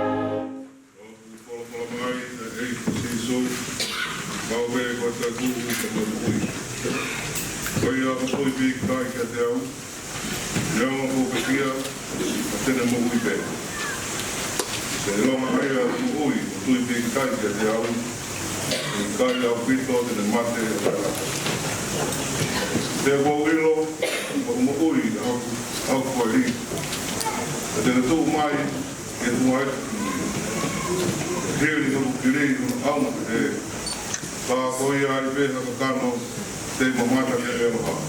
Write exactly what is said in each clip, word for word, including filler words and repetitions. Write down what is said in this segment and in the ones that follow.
ʻOku folofola mai ʻa e ʻEiki ko Sīsū, maʻu pē ko e toetuʻu mo e moʻui. Ko ia ʻoku tui pīkitai kiate au, neongo kuo pekia, ka te ne moʻui pē. Pea ʻilonga ʻa ia ʻoku moʻui ʻo tui pīkitai kiate au, ʻikai ʻaupito te ne mate ʻo taʻengata. Pea kuo u ʻilo ʻoku moʻui ʻa hoku, ʻa hoku koeli, ka te ne tuʻu mai ke tuʻu ai, hili hoku kili hono ʻaonga pehē. Pea ko ia ai pē ha kakano te u mamata ki ai ʻe au.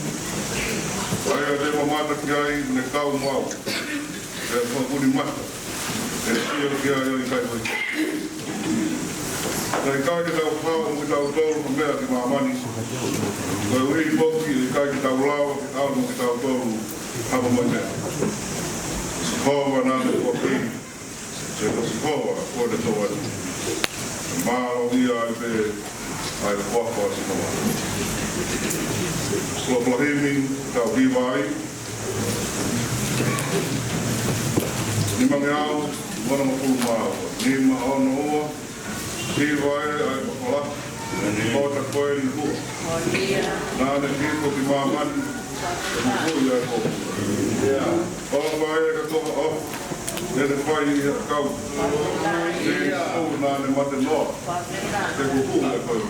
ʻA ia te u mamata ki ai ʻoku ne kau mo au, pea ko hoku mata ʻe sio ki ai ʻo ʻikai foʻi. Naʻe ʻikai ke tau hao mo kitautolu ha meʻa ki māmani, koeʻuhi foki ʻe ʻikai ke tau lava ke ʻalu mo kitautolu ha mo mai meʻa. Sihova naʻa ne foaki, pea ko Sihova kuo ne tō atu. Mālō ia ai pē ʻa e huafa ʻo Sihova. Ko e folofola himi ʻoku tau hiva ai, nimangeau, uangamano mā ua, nima ono ua. Hiva ē ʻa e folofola, ko e koeli hua. Naʻa ne hifo ki māmani, ʻo huhuʻi ʻa e kovi. ʻOfa ē ka ko ha ʻofa, te ne fai ʻi he ʻakau. Sīsū naʻa ne mate noa, ke huhuʻi ʻa e kovi.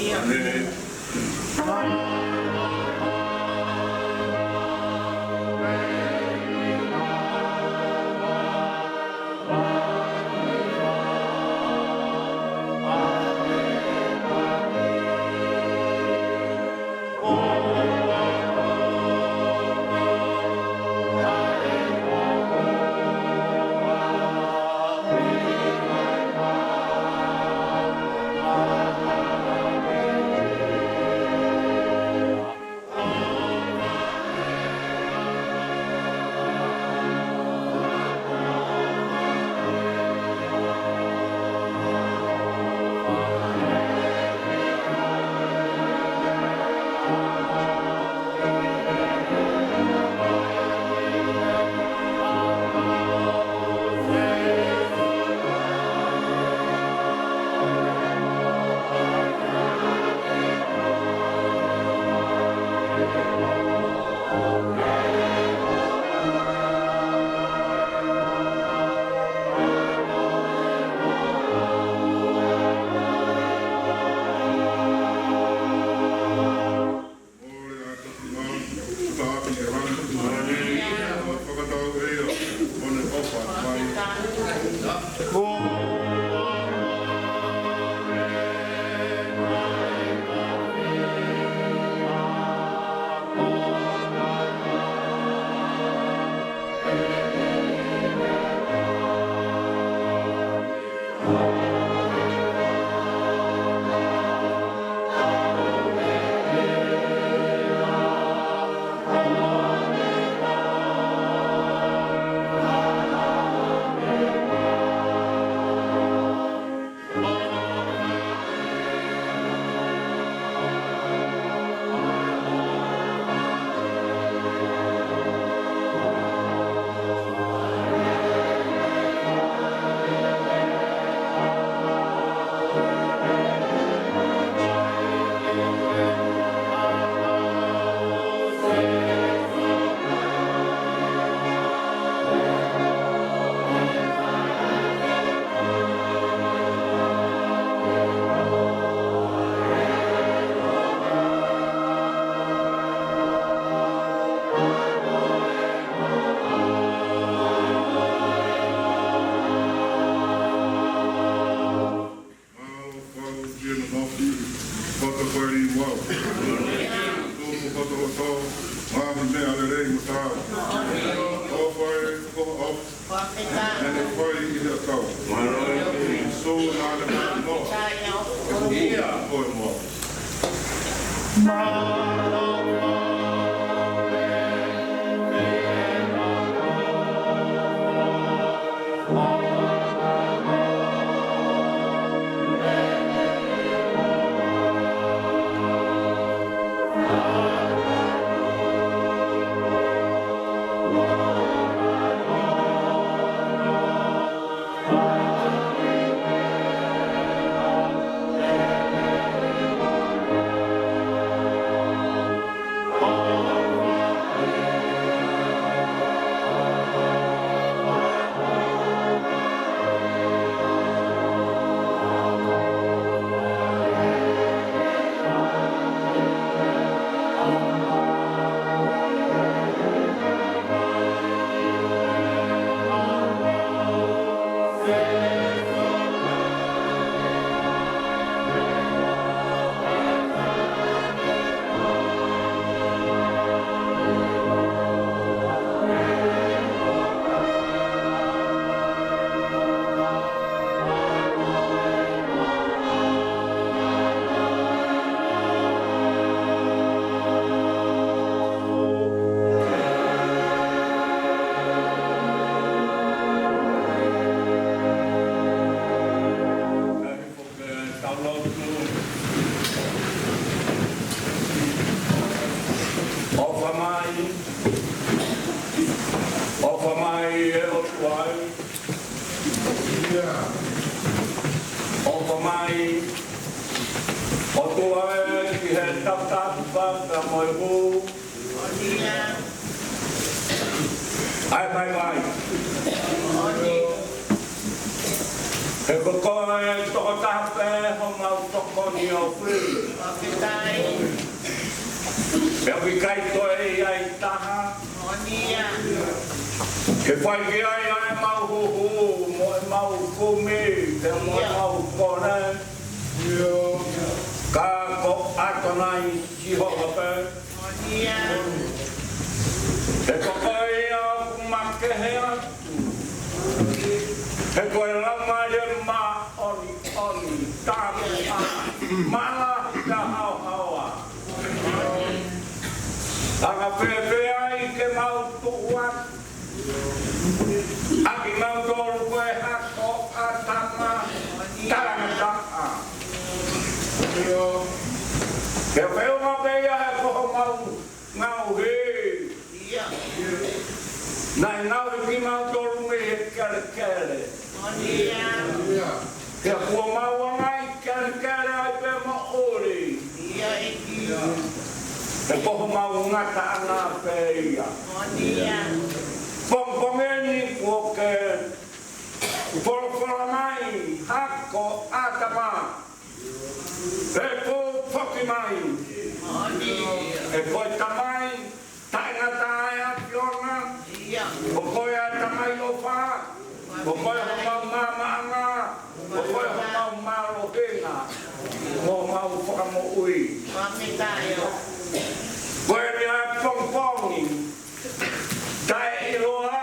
Mālō fau Tina Mofi, Fata Fai Wau. Tumu Fata Loto, Mahi Mea Lelei Mutau. Ko fai, ko of, nene fai i le akau. Mālō e Sū nane mano. Ko ia ko e mo. ʻOfa mai, ʻofa mai e ʻOtua ē. ʻOfa mai, ʻOtua ē, ki he tapu pea mo e hū. ʻAi mai mai. He ko koe tokotaha pē homau Ko ni o kui. Fakafetaʻi. Pea ʻoku ʻikai toe ʻi ai taha. Moʻoni ia. Ke fai ki ai ʻa ʻemau huhu, mo ʻemau kumi, pea mo ʻemau kole. Ka ko ʻAtonai Sihova pē. Moʻoni ia. He ko koe ia ʻoku makehe atu. He ko e Laumālie Māʻoniʻoni, tāpuakiʻi, mālohi, haohaoa. Anga fēfē ai ke mau tuʻu atu ʻa kimautolu ko e hako ʻa e tama talangataʻa. Ke feʻunga pē ia he ko homau ngaohi. Naʻe ngaohi kimautolu mei he kelekele. Pea kuo mau ʻangai kelekele ai pē mo ʻuli. He ko homau ngataʻanga pē ia. Pongipongi ni kuo ke folofola mai, hako ʻa e tama. He ko e foki mai. He ko e tamai taʻengata ʻa e ʻAfiona. Ko koe ʻa e tamai ʻofa. Ko koe homau maamaʻanga. Ko koe homau mālohinga. Mo homau fakamoʻui. Ko eni ʻa e pongipongi taʻeʻiloa.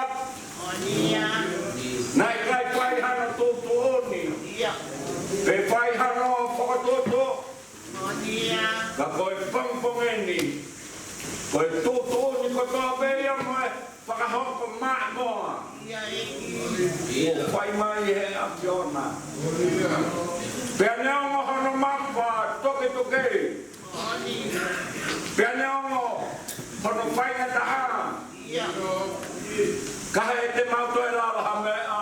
Naʻe ʻikai fai hano tuʻutuʻuni. Pe fai hano fakatuʻutuʻu. Ka ko e pongipongi ni, ko e tuʻutuʻuni kotoa pē ia mo e fakahoko maʻimoa. Kuo fai mai he ʻAfiona. Pea neongo hono mapa toketoke. Pea neongo hono faingataʻa. Ka heʻete mau toe lava ha meʻa.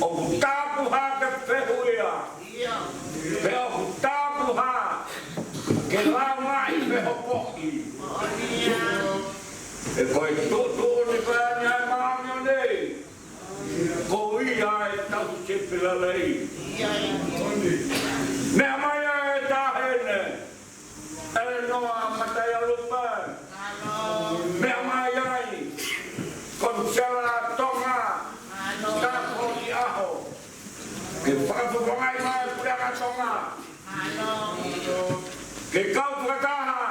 ʻOku tapu hake fehuʻia. Pea ʻoku tapu hake laungaʻi fehopoʻi. He ko e tuʻutuʻuni pē ʻa e māʻoniʻoni. Ko ia ʻa e tauhi sipi lelei. Meʻa mai ʻa e taʻahine ʻElenoa Mataialupe. Meʻa mai ai Konisela Tonga. Tāpuni ʻaho. Ke fakafofongaʻi mai e Puleʻanga Tonga. Ke kau fakataha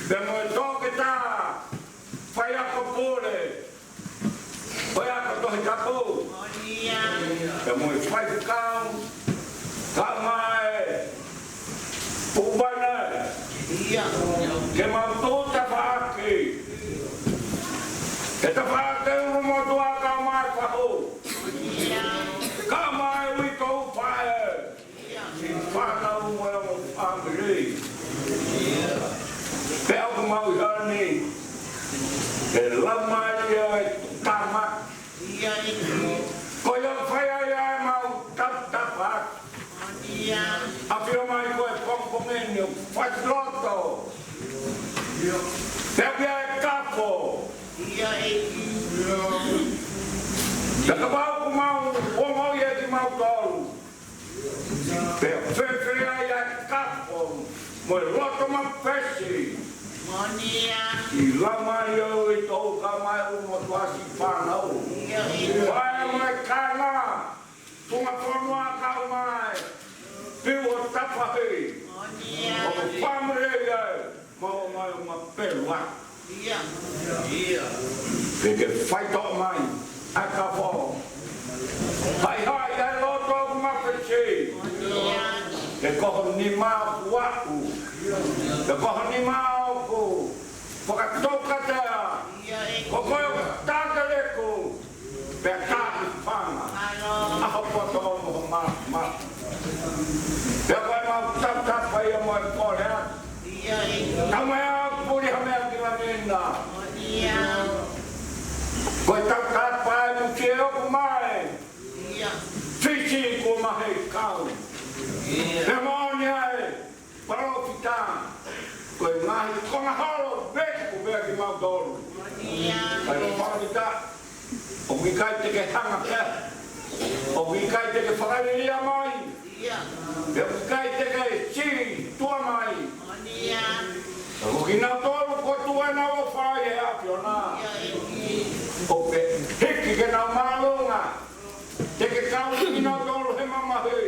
pea mo e toketā faiako pule, faiako Tohi Tapu, pea mo e faifekau, kae ʻumaʻā e puʻu vane, ke mau tō tafaʻaki. Ke tafaʻaki ʻulumotuʻa kae ʻumaʻā e fahu, kae ʻumaʻā e uitou faʻē, siʻi fānau mo e ongo fāmili. Pea ʻoku mau ʻi heni, he Laumālie ʻo e Tamai. Ko ia ʻoku fai ai ʻa ʻemau taputapa. ʻAfio mai ko e pongipongi ni ʻo fai loto. Pea pea e kafo. Pea kapau ʻoku mau ongoʻi ʻe kimautolu. Pea fēfē ai ʻa e kafo mo e loto mafesi. ʻI Laumālie ʻo e uitou kae ʻumaʻā e ʻulumotuʻa siʻi fānau. Pea mo e kāinga, funga fonua kae ʻumaʻā e piu ʻo tafahi. ʻO fāmili ai. Mau mai ʻo mapelu atu. Ke ke faitoʻo mai ʻa e kafo. Haʻihaʻi ʻa e loto ʻoku mafesi. He ko ho nima ʻoku aʻu. He ko ho nima ʻoku fakatoukatea. Ko koe ʻoku takeleku. Pea taki fanga. ʻAho poto mo ho mama. Pea ko e mau taputapa ia mo e kole atu. Tau mai ʻa puli ha meʻa ki langi na. Ko e taputapa ʻa e musie ʻoku mai. Fisi kuo mahe kau. Pea moʻoni ʻa e palōfita. Ko e ngaahi konga holo veku pea kimautolu. Kae palōfita. ʻOku ʻikai te ke hanga pē. ʻOku ʻikai te ke fakaliliʻa mai. He ʻoku ʻikai te ke sī tuʻa mai. Ko kinautolu kuo tuʻu ʻenau ʻofa ʻi he ʻAfiona. ʻOku ke hiki ke nau māʻolunga. Te ke kau kinautolu he mamahi.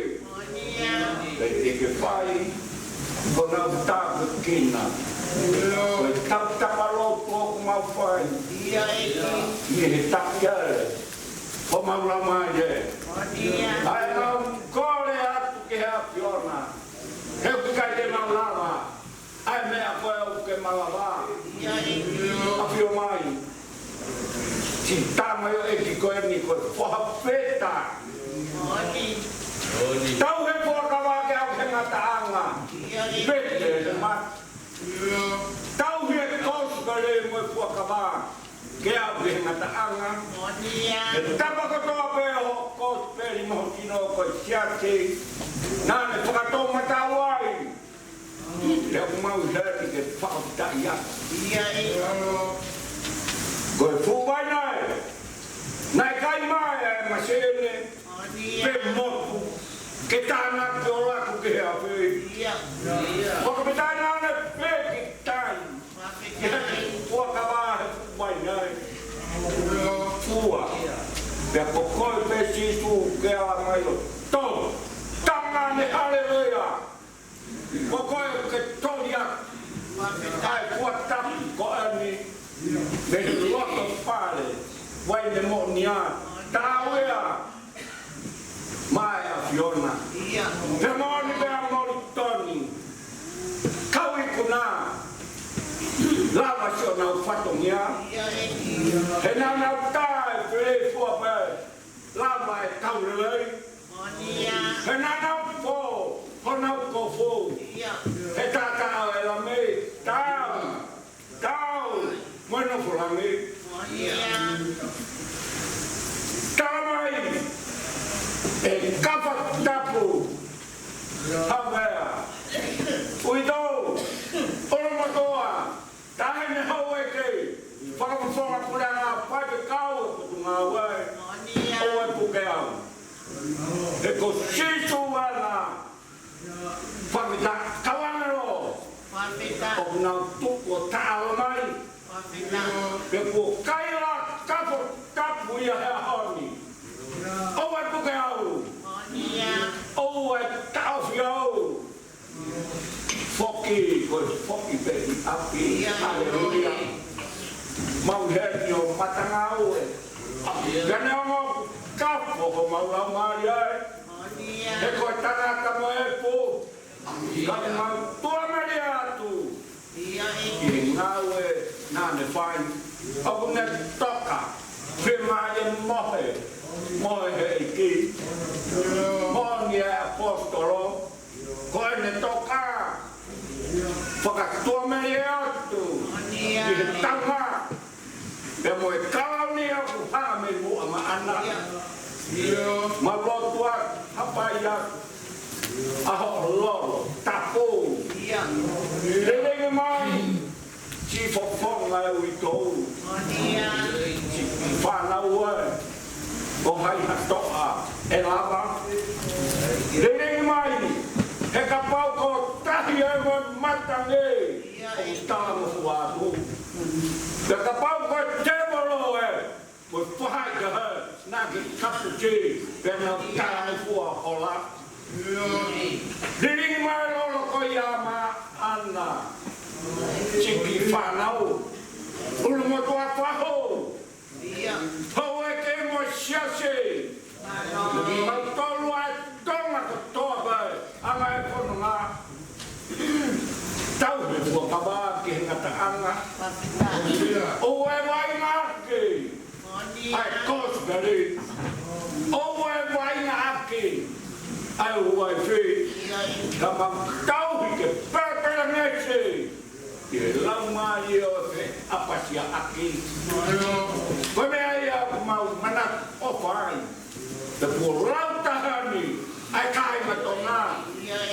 Pea te ke fai ko ʻenau tāpuekina. Ko e taputapa lotu ʻoku mau fai. ʻI he taki ʻa e ʻo mau lama ē. ʻA e mau kole atu ki he ʻAfiona. He ʻoku ʻikai te mau lava ʻa e meʻa ko ē ʻoku ke malava. ʻAfio mai. Siʻi tama ʻo e ʻEiki ko eni ko e foha peta. Tauhi e fuakava ke aʻu ki he ngataʻanga. Pete he mata. Tauhi e kosipeli mo e fuakava ke aʻu ki he ngataʻanga. He tapa kotoa pē ʻo e kosipeli mo e kino ko e siasi. Naʻa ne fakatomatau ai. Pea ʻoku mau ʻi heni ke fakafetaʻi atu. Ko e fuʻu vaine. Naʻe ʻikai mai ʻa e masini pe motu ke tānaki ʻo laku ki he afi. Ko ka pe tānaki pē ki tai. Ke he fuakava he fuʻu vaine. Fua. Pea ko koe pē Sīsū ke ala mai ʻo tō. Tanga ne haleluia. Ko koe ke toli atu ʻa e fua tapu ko eni mei he loto fale vaine moʻoni ʻa Tauea maʻa e ʻAfiona. Pea moʻoni pea moʻoni tonu. Kau ikuna lava siʻonau fatongia. He naʻa nau tā e fele fua pē lava e kau lelei. He naʻa nau fō honau kofu he taʻataʻa ʻo e Lami. Tau, tau mo e nofo langi. Tala mai e kafo tapu. Havea. Uitou. ʻOlo motoa. Taʻahine houʻeiki, fakafofonga puleʻanga, faifekau ʻo e Potungāue. ʻOua ʻe puke au. He ko Sīsū ʻena fakafetaʻi. Kau ʻāngelo ʻoku nau tuku ʻo taʻalo mai. Pea kuo kaila kafo tapu ia he ʻaho ni. ʻOua ʻe puke au. ʻOua ʻe taʻofi au. Foki, ko e foki pē ki ʻapi. Haleluia. Mau ʻi heni ʻo matangāue. Pea neongo kafo homau laumālie. He ko e tangata mo e ipu. Ka mau tuʻa mai atu ki he ngāue naʻa ne fai. ʻOku ne toka. Fiemaʻu e mohe. Mohe he ʻEiki. Moʻoni e ʻaposetolo. Ko ʻene toka. Fakatuʻamelie atu ki he tama. Pea mo e kalauni ʻoku hā mei muʻa maʻana. Mau lotu atu, hapai atu ʻa hoʻo lolo tapu. Lelei mai. Siʻi fofonga ʻo e uitou. Siʻi fānau ē. Ko hai ha toʻa ʻe lava. Lelei mai. He kapau ko e tahi ē mo e matangi ʻoku talangofua atu. Pea kapau ko e tēvolo ē mo e faʻahitaha naʻa ke kaputi pea nau talangofua hola. Lelei mai lolo ko ia maʻana. Siʻi fānau. ʻUlumotuʻa fahu. Houʻeiki mo e siasi. Mo kimautolu ʻa Tonga kotoa pē ʻa e ngaahi fononga. Tauhi e fuakava ki he ngataʻanga. ʻOua ʻe vaʻinga ʻaki ʻa e kosipeli. ʻOua ʻe vaʻinga ʻaki ʻa e uaifi. Ka mau tauhi ke pelepelengesi ʻi he laumālie ʻo e feʻapasiaʻaki. Ko e meʻa ia ʻoku mau manako ʻofa ai. Pea kuo lau taha ni ʻa e kāinga Tonga,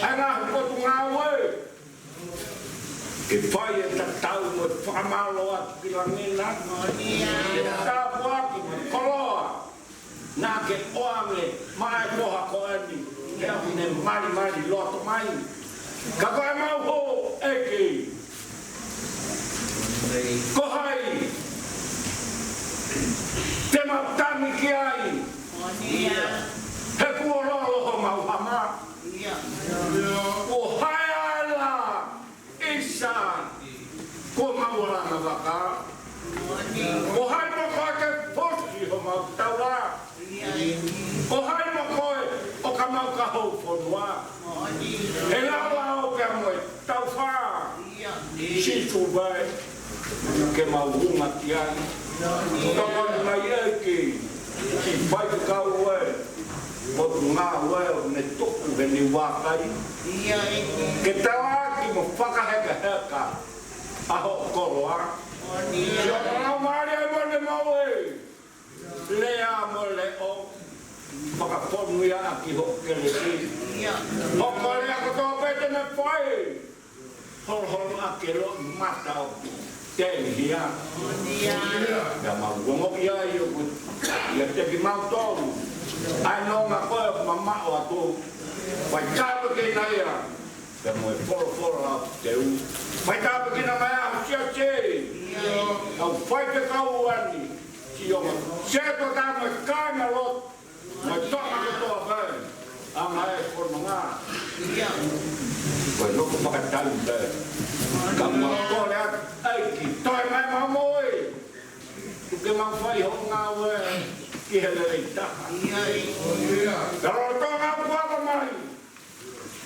ʻa e ngaahi Potungāue, ke fai e tatau mo e fakamālō atu ki langi na. Ke tāpuaki mo e koloa naʻa ke ʻoange maʻa e toha ko eni. He ʻoku ne malimali loto mai. Ka ko e mau houʻeiki, ko hai te mau tangi ki ai? He kuo lolo homau hama. Kuo hae ʻa e lā ʻisa, kuo mau ʻalu ʻo langa vaka. Ko hai mo koe ke foki homau taula? Ko hai mo koe ʻo ka mau ka hou fonua? He lava ʻo pea mo e taufā. Sīsū vai, ke mau unga ki ai. Tokoni mai ʻEiki, ki he faifekau ē, mo e ngāue ʻoku ne tuku he niu vakai. Ke tauaki mo fakahekeheka ʻa hoʻo koloa. Siʻono lau mālie mo ne mau ē. Lea mo leʻo, fakafonuiaʻaki hoʻo kelesi. Hoko lea kotoa pē te ne fai, holoholoʻaki e loʻimata ʻo Tēnihia. Pea mau ongoʻi ai ʻoku ʻiate kimautolu ʻa e nonga ko ē ʻoku mamaʻo atu. Fai tāpuekina ia pea mo e folofola ʻoku teu. Fai tāpuekina mai ʻa e siasi, kau faifekau ʻa e siʻi ongo setuata mo e kāingalotu, mo e toʻa kotoa pē, ʻa e ngaahi fononga. Ko e nofo fakataimi pē. Ka mau kole atu, ʻEiki, toe mai mau moʻui. Tuku ke mau fai hoʻo ngāue ki he lelei taha. Ka lolotonga ʻoku ava mai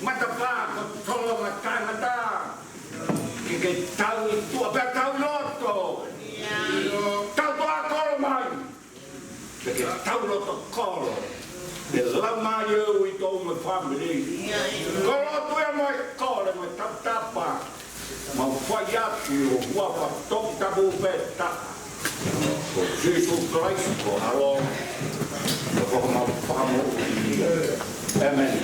matapā ko e tolonga taʻengata, ke ke tau ʻi tuʻa pea tau ʻi loto. Tau tuʻa kolo mai. Ke ke tau loto kolo. Ke lau mai e ui tō mo e fāmili. Ko e lotu ia mo e kole mo e taputapa. Mau fai atu ʻi ho huafa toputapu pē taha, ko Sīsū Kalaisi ko e ʻAlo, ko homau Fakamoʻui. ʻĒmeni.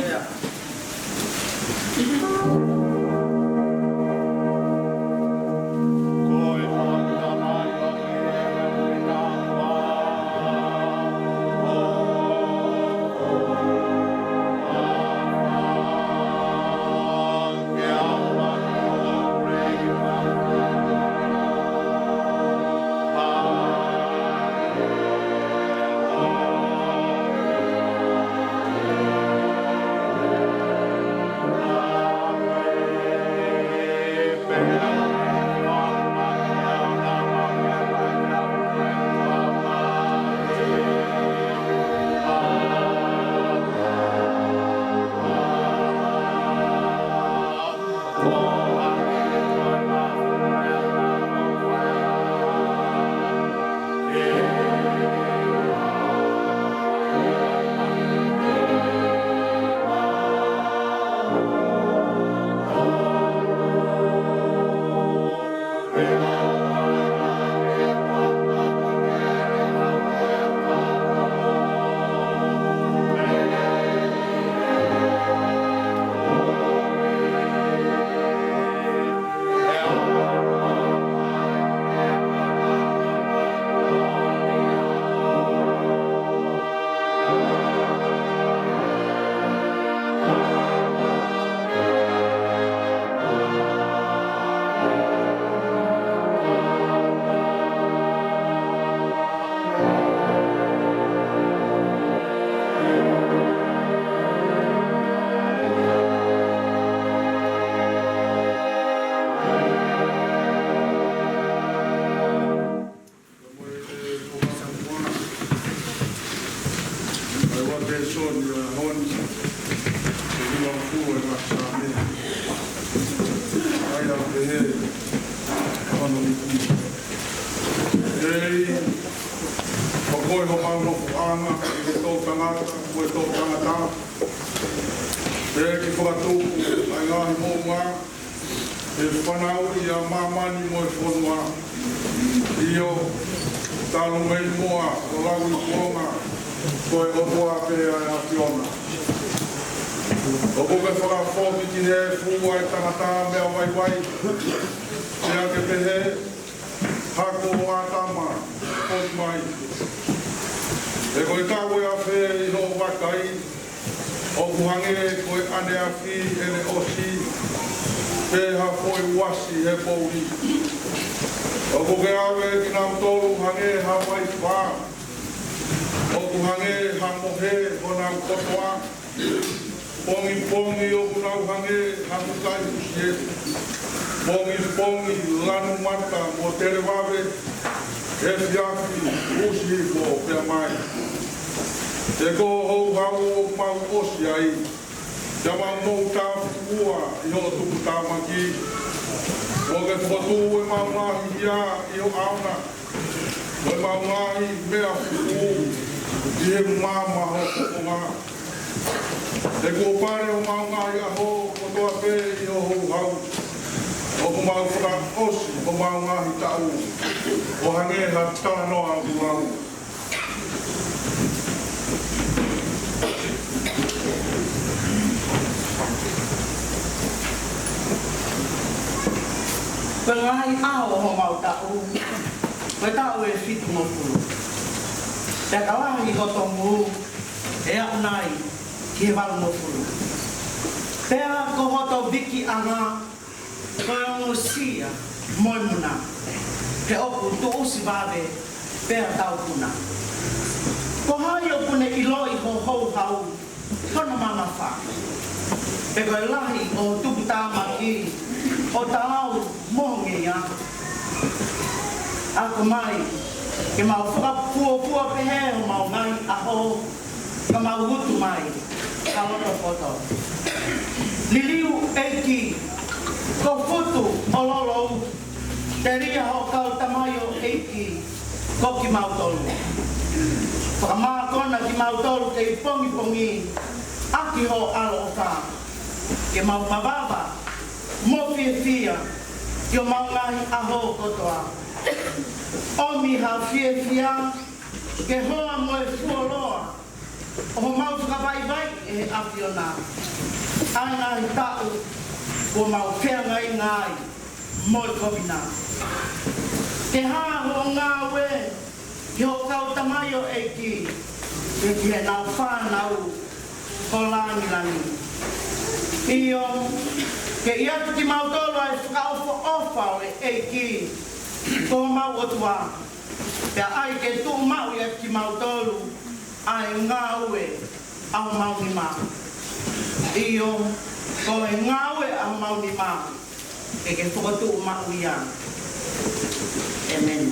Ei, ko koe homau nofoʻanga, ʻi he toʻutangata, ko e toʻutangata. ʻEiki, fakatupu ʻa e ngaahi moʻunga, ʻe fanauʻi ʻa māmani mo e fonua. ʻIo, talu mei muʻa ʻo lau ʻi kuonga, ko e ʻOtua pē ʻa e ʻAfiona. ʻOku ke fakafoki ki he efu ʻa e tangata meʻa vaivai, pea ke pehē, hako ʻo ʻĀtama, foki mai. He ko e tau ʻe afe ʻi hoʻo vakai, ʻOku hangē ko e ʻaneafi ʻene ʻosi, pea ha foʻi uasi he pouli. ʻOku ke ʻave kinautolu hangē ha vaifā, ʻoku hangē ha mohe honau kotoa. Pongipongi ʻoku nau hangē ha mukai usi e. Pongipongi lanu mata mo televave, efiafi usi hifo pea mai. He ko ho houhau ʻoku mau ʻosi ai, pea mau moʻutāfuʻua ʻi hoʻo tuputāmaki. Kuo ke fokotuʻu ʻemau ngaahi hia ʻi ho ʻaona, mo ʻemau ngaahi meʻa fuʻu ʻi he maama ho fofonga. He kuo pale homau ngaahi ʻaho kotoa pē ʻi ho houhau. ʻOku mau fakaʻosi homau ngaahi taʻu ʻo hangē ha talanoa ʻoku lau. Ko e ngaahi ʻaho ʻo homau taʻu, ko e taʻu ʻe fitungofulu. Pea ka lahi hoto muu, ʻe aʻu nai ki he valungofulu. Pea ko hoto vikiʻanga, ko e ongosia mo e muna, he ʻoku tuʻusi vave pea taupuna. Ko hai ʻoku ne ʻiloʻi ho houhau, hono mamafa? Pe ko e lahi ʻo ho tuputāmaki, ʻo taau mo ho ngeia? Ako mai, ke mau fakafuofua pehē homau ngaahi ʻaho, ka mau utu mai ha loto poto. Liliu ʻEiki, ko futu ʻo lolou, telia hoʻo kau tamaioʻeiki ko kimautolu. Fakamākona kimautolu kei pongipongi ʻaki ho ʻaloʻofa, ke mau mavava mo fiefia ʻi homau ngaahi ʻaho kotoa. ʻOmi ha fiefia ke hoa mo e fuoloa ʻo homau fakavaivai ʻe he ʻAfiona ʻa e ngaahi taʻu kuo mau feangainga ai mo e kovina. Ke hā hoʻo ngāue ki hoʻo kau tamaioʻeiki, pea ki heʻenau fānau ko langilangi. ʻIo, ke ʻiate kimautolu ʻa e fakaʻofoʻofa ʻo e ʻEiki ko homau ʻOtua, pea ʻai ke tuʻu maʻu ʻiate kimautolu ʻa e ngāue ʻa homau nima. ʻIo, ko e ngāue ʻa homau nima, ke ke fokotuʻu maʻu ia. ʻĒmeni.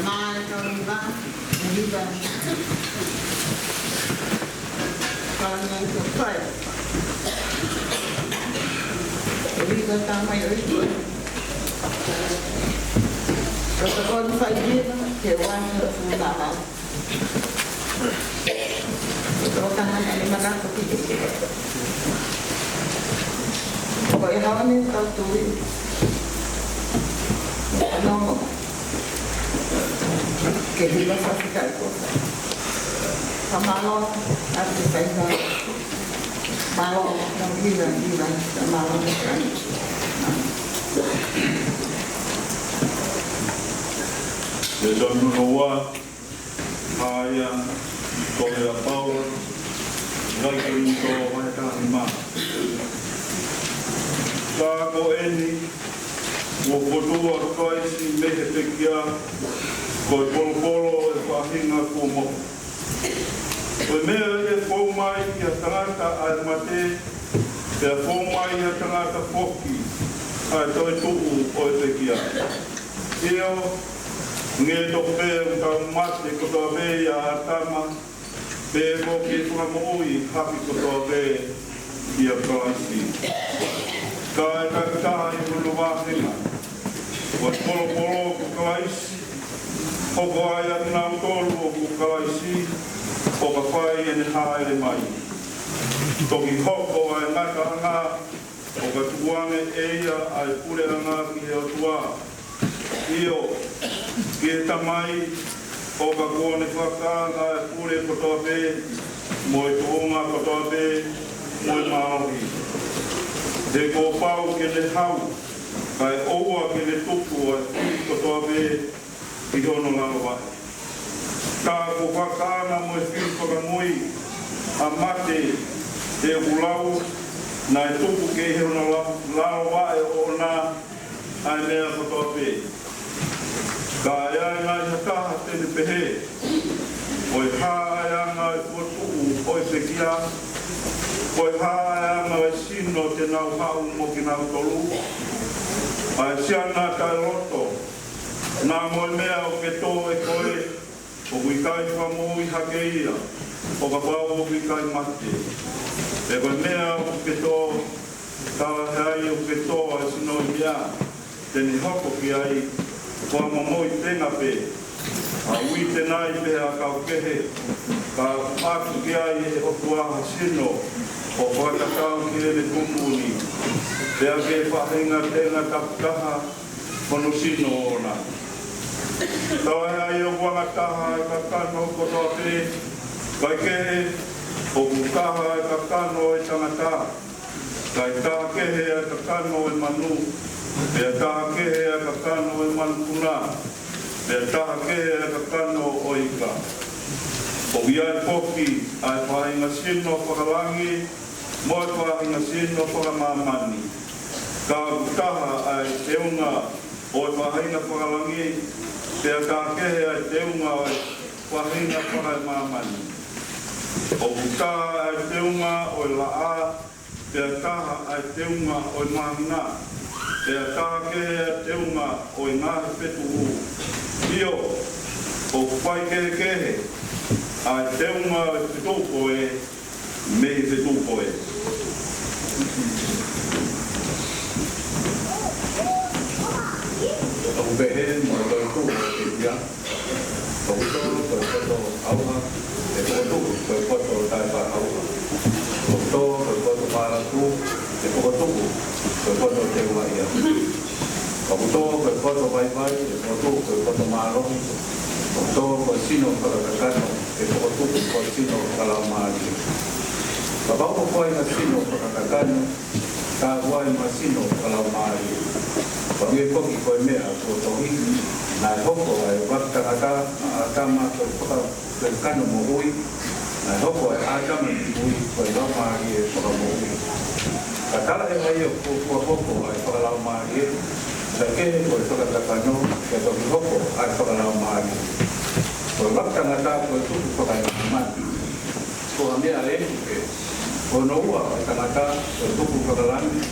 Mai tau ni va, ni va. Tau ni tau fai. Ni va tau mai ʻo i tau. Tau tau ni fai ni va, ke wan na fu na la. Tau tau ni mana ko ki. Ko e haʻu ni tau tui. Ano, ke hiva sa fika i ko. Ka mālō, a te fai na. Mālō, na hiva, hiva, ka mālō. Te tonu noa, haia, ko e a Paula, ngai ko ni ko, vai ka ni ma. Ka ko eni, ʻoku fokotuʻu ʻa Kalaisi mei he pekia, ko e polopolo ʻo e faʻahinga kuo moʻui. Ko e meʻa ia ʻe fou mai ʻi he tangata ʻa e mate, pea fou mai ʻi he tangata foki ʻa e toetuʻu ʻo e pekia. ʻIo, neongo pē ʻoku tau mate kotoa pē ʻia ʻĀtama, pea ʻoku fakamoʻui hake kotoa pē ʻia Kalaisi. Ka ʻe taki taha ʻi hono vāhenga, ko e polopolo ko Kalaisi, hoko ai ʻa kinautolu ʻoku Kalaisi, ʻo ka fai ʻene hāʻele mai. Toki hoko ʻa e ngataʻanga, ʻo ka tukuange ʻe ia ʻa e puleʻanga ki he ʻOtua, ʻio, ki he Tamai, ʻo ka kuo ne fakaanga ʻa e pule kotoa pē, mo e tuʻunga kotoa pē, mo e mālohi. He kuo pau ke ne hau, kae ʻoua ke ne tuku ʻa e fili kotoa pē ʻi hono lalo vaʻe. Ka kuo fakaanga mo e fili fakamui ʻa mate, he ʻoku lau, naʻe tuku ki hono la-, lalo vaʻe ʻoʻona ʻa e meʻa kotoa pē. Ka ʻe ai nai ha taha te ne pehē, ko e hā ʻa e anga ʻo e fokotuʻu ʻo e pekia? Ko e hā ʻa e anga ʻo e sino te nau haʻu mo kinautolu? ʻA e siana taʻeloto, naʻa mo e meʻa ʻoku ke tō ʻe koe, ʻoku ʻikai fakamoʻui hake ia, ʻo kapau ʻoku ʻikai mate. Pea ko e meʻa ʻoku ke tō, talaʻehai ʻoku ke tō ʻa e sino ʻi meʻa, te ne hoko ki ai, ko ha momoʻi tenga pē, ha uite nai pe ha kau kehe, ka ʻoku ʻoatu ki ai ʻe he ʻOtua ha sino, ʻo fakatatau ki heʻene tuʻutuʻuni, pea ke faʻahinga tenga takitaha, hono sino ʻoʻona. Talaʻehai ʻoku anga taha ʻa e kakano kotoa pē, kae kehe, ʻoku taha ʻa e kakano ʻo e tangata, kae taha kehe ʻa e kakano ʻo e manu, pea taha kehe ʻa e kakano ʻo e manupuna, pea taha kehe ʻa e kakano ʻo e ika. ʻOku ʻi ai foki ʻa e faʻahinga sino fakalangi, mo e faʻahinga sino fakamāmani. Ka ʻoku taha ʻa e teunga ʻo e faʻahinga fakalangi, pea taha kehe ʻa e teunga ʻo e faʻahinga fakamāmani. ʻOku taha ʻa e teunga ʻo e laʻā, pea taha ʻa e teunga ʻo e māhina, pea taha kehe ʻa e teunga ʻo e ngaahi fetuʻu. ʻIo, ʻoku faikehekehe ʻa e teunga ʻo e fetuʻu ko ē, mei he fetuʻu ko ē. ʻOku pehē mo e toetuʻu ʻo e pekia. ʻOku tō ko e poto ʻauha, ʻe fokotuʻu ko e poto taʻefaʻaʻauha. ʻOku tō ko e poto fālaku, ʻe fokotuʻu ko e poto teuaʻia. ʻOku tō ko e poto vaivai, ʻe fokotuʻu ko e poto mālohi. ʻOku tō ko e sino fakakakano, ʻe fokotuʻu ko e sino fakalaumālie. Kapau ʻoku ʻi ai ha sino fakakakano, ka ʻoku ʻi ai mo ha sino fakalaumālie. Pea ʻoku foki ko e meʻa kuo tohi, naʻe hoko ʻa e ʻuluaki tangata, ʻa ʻĀtama, ko e faka-, ko e kano moʻui, naʻe hoko ʻa ʻĀtama ni ui ko e laumālie fakamoʻui. Ka talaʻehai ʻoku, kuo hoko ʻa e fakalaumālie, kae kehe ko e fakakakano, kae toki hoko ʻa e fakalaumālie. Ko e ʻuluaki tangata ko e tupu fakaemāmani. Ko ha meʻa ʻe ʻeku pē. Ko hono ua ʻo e tangata, ko e tupu fakalangi.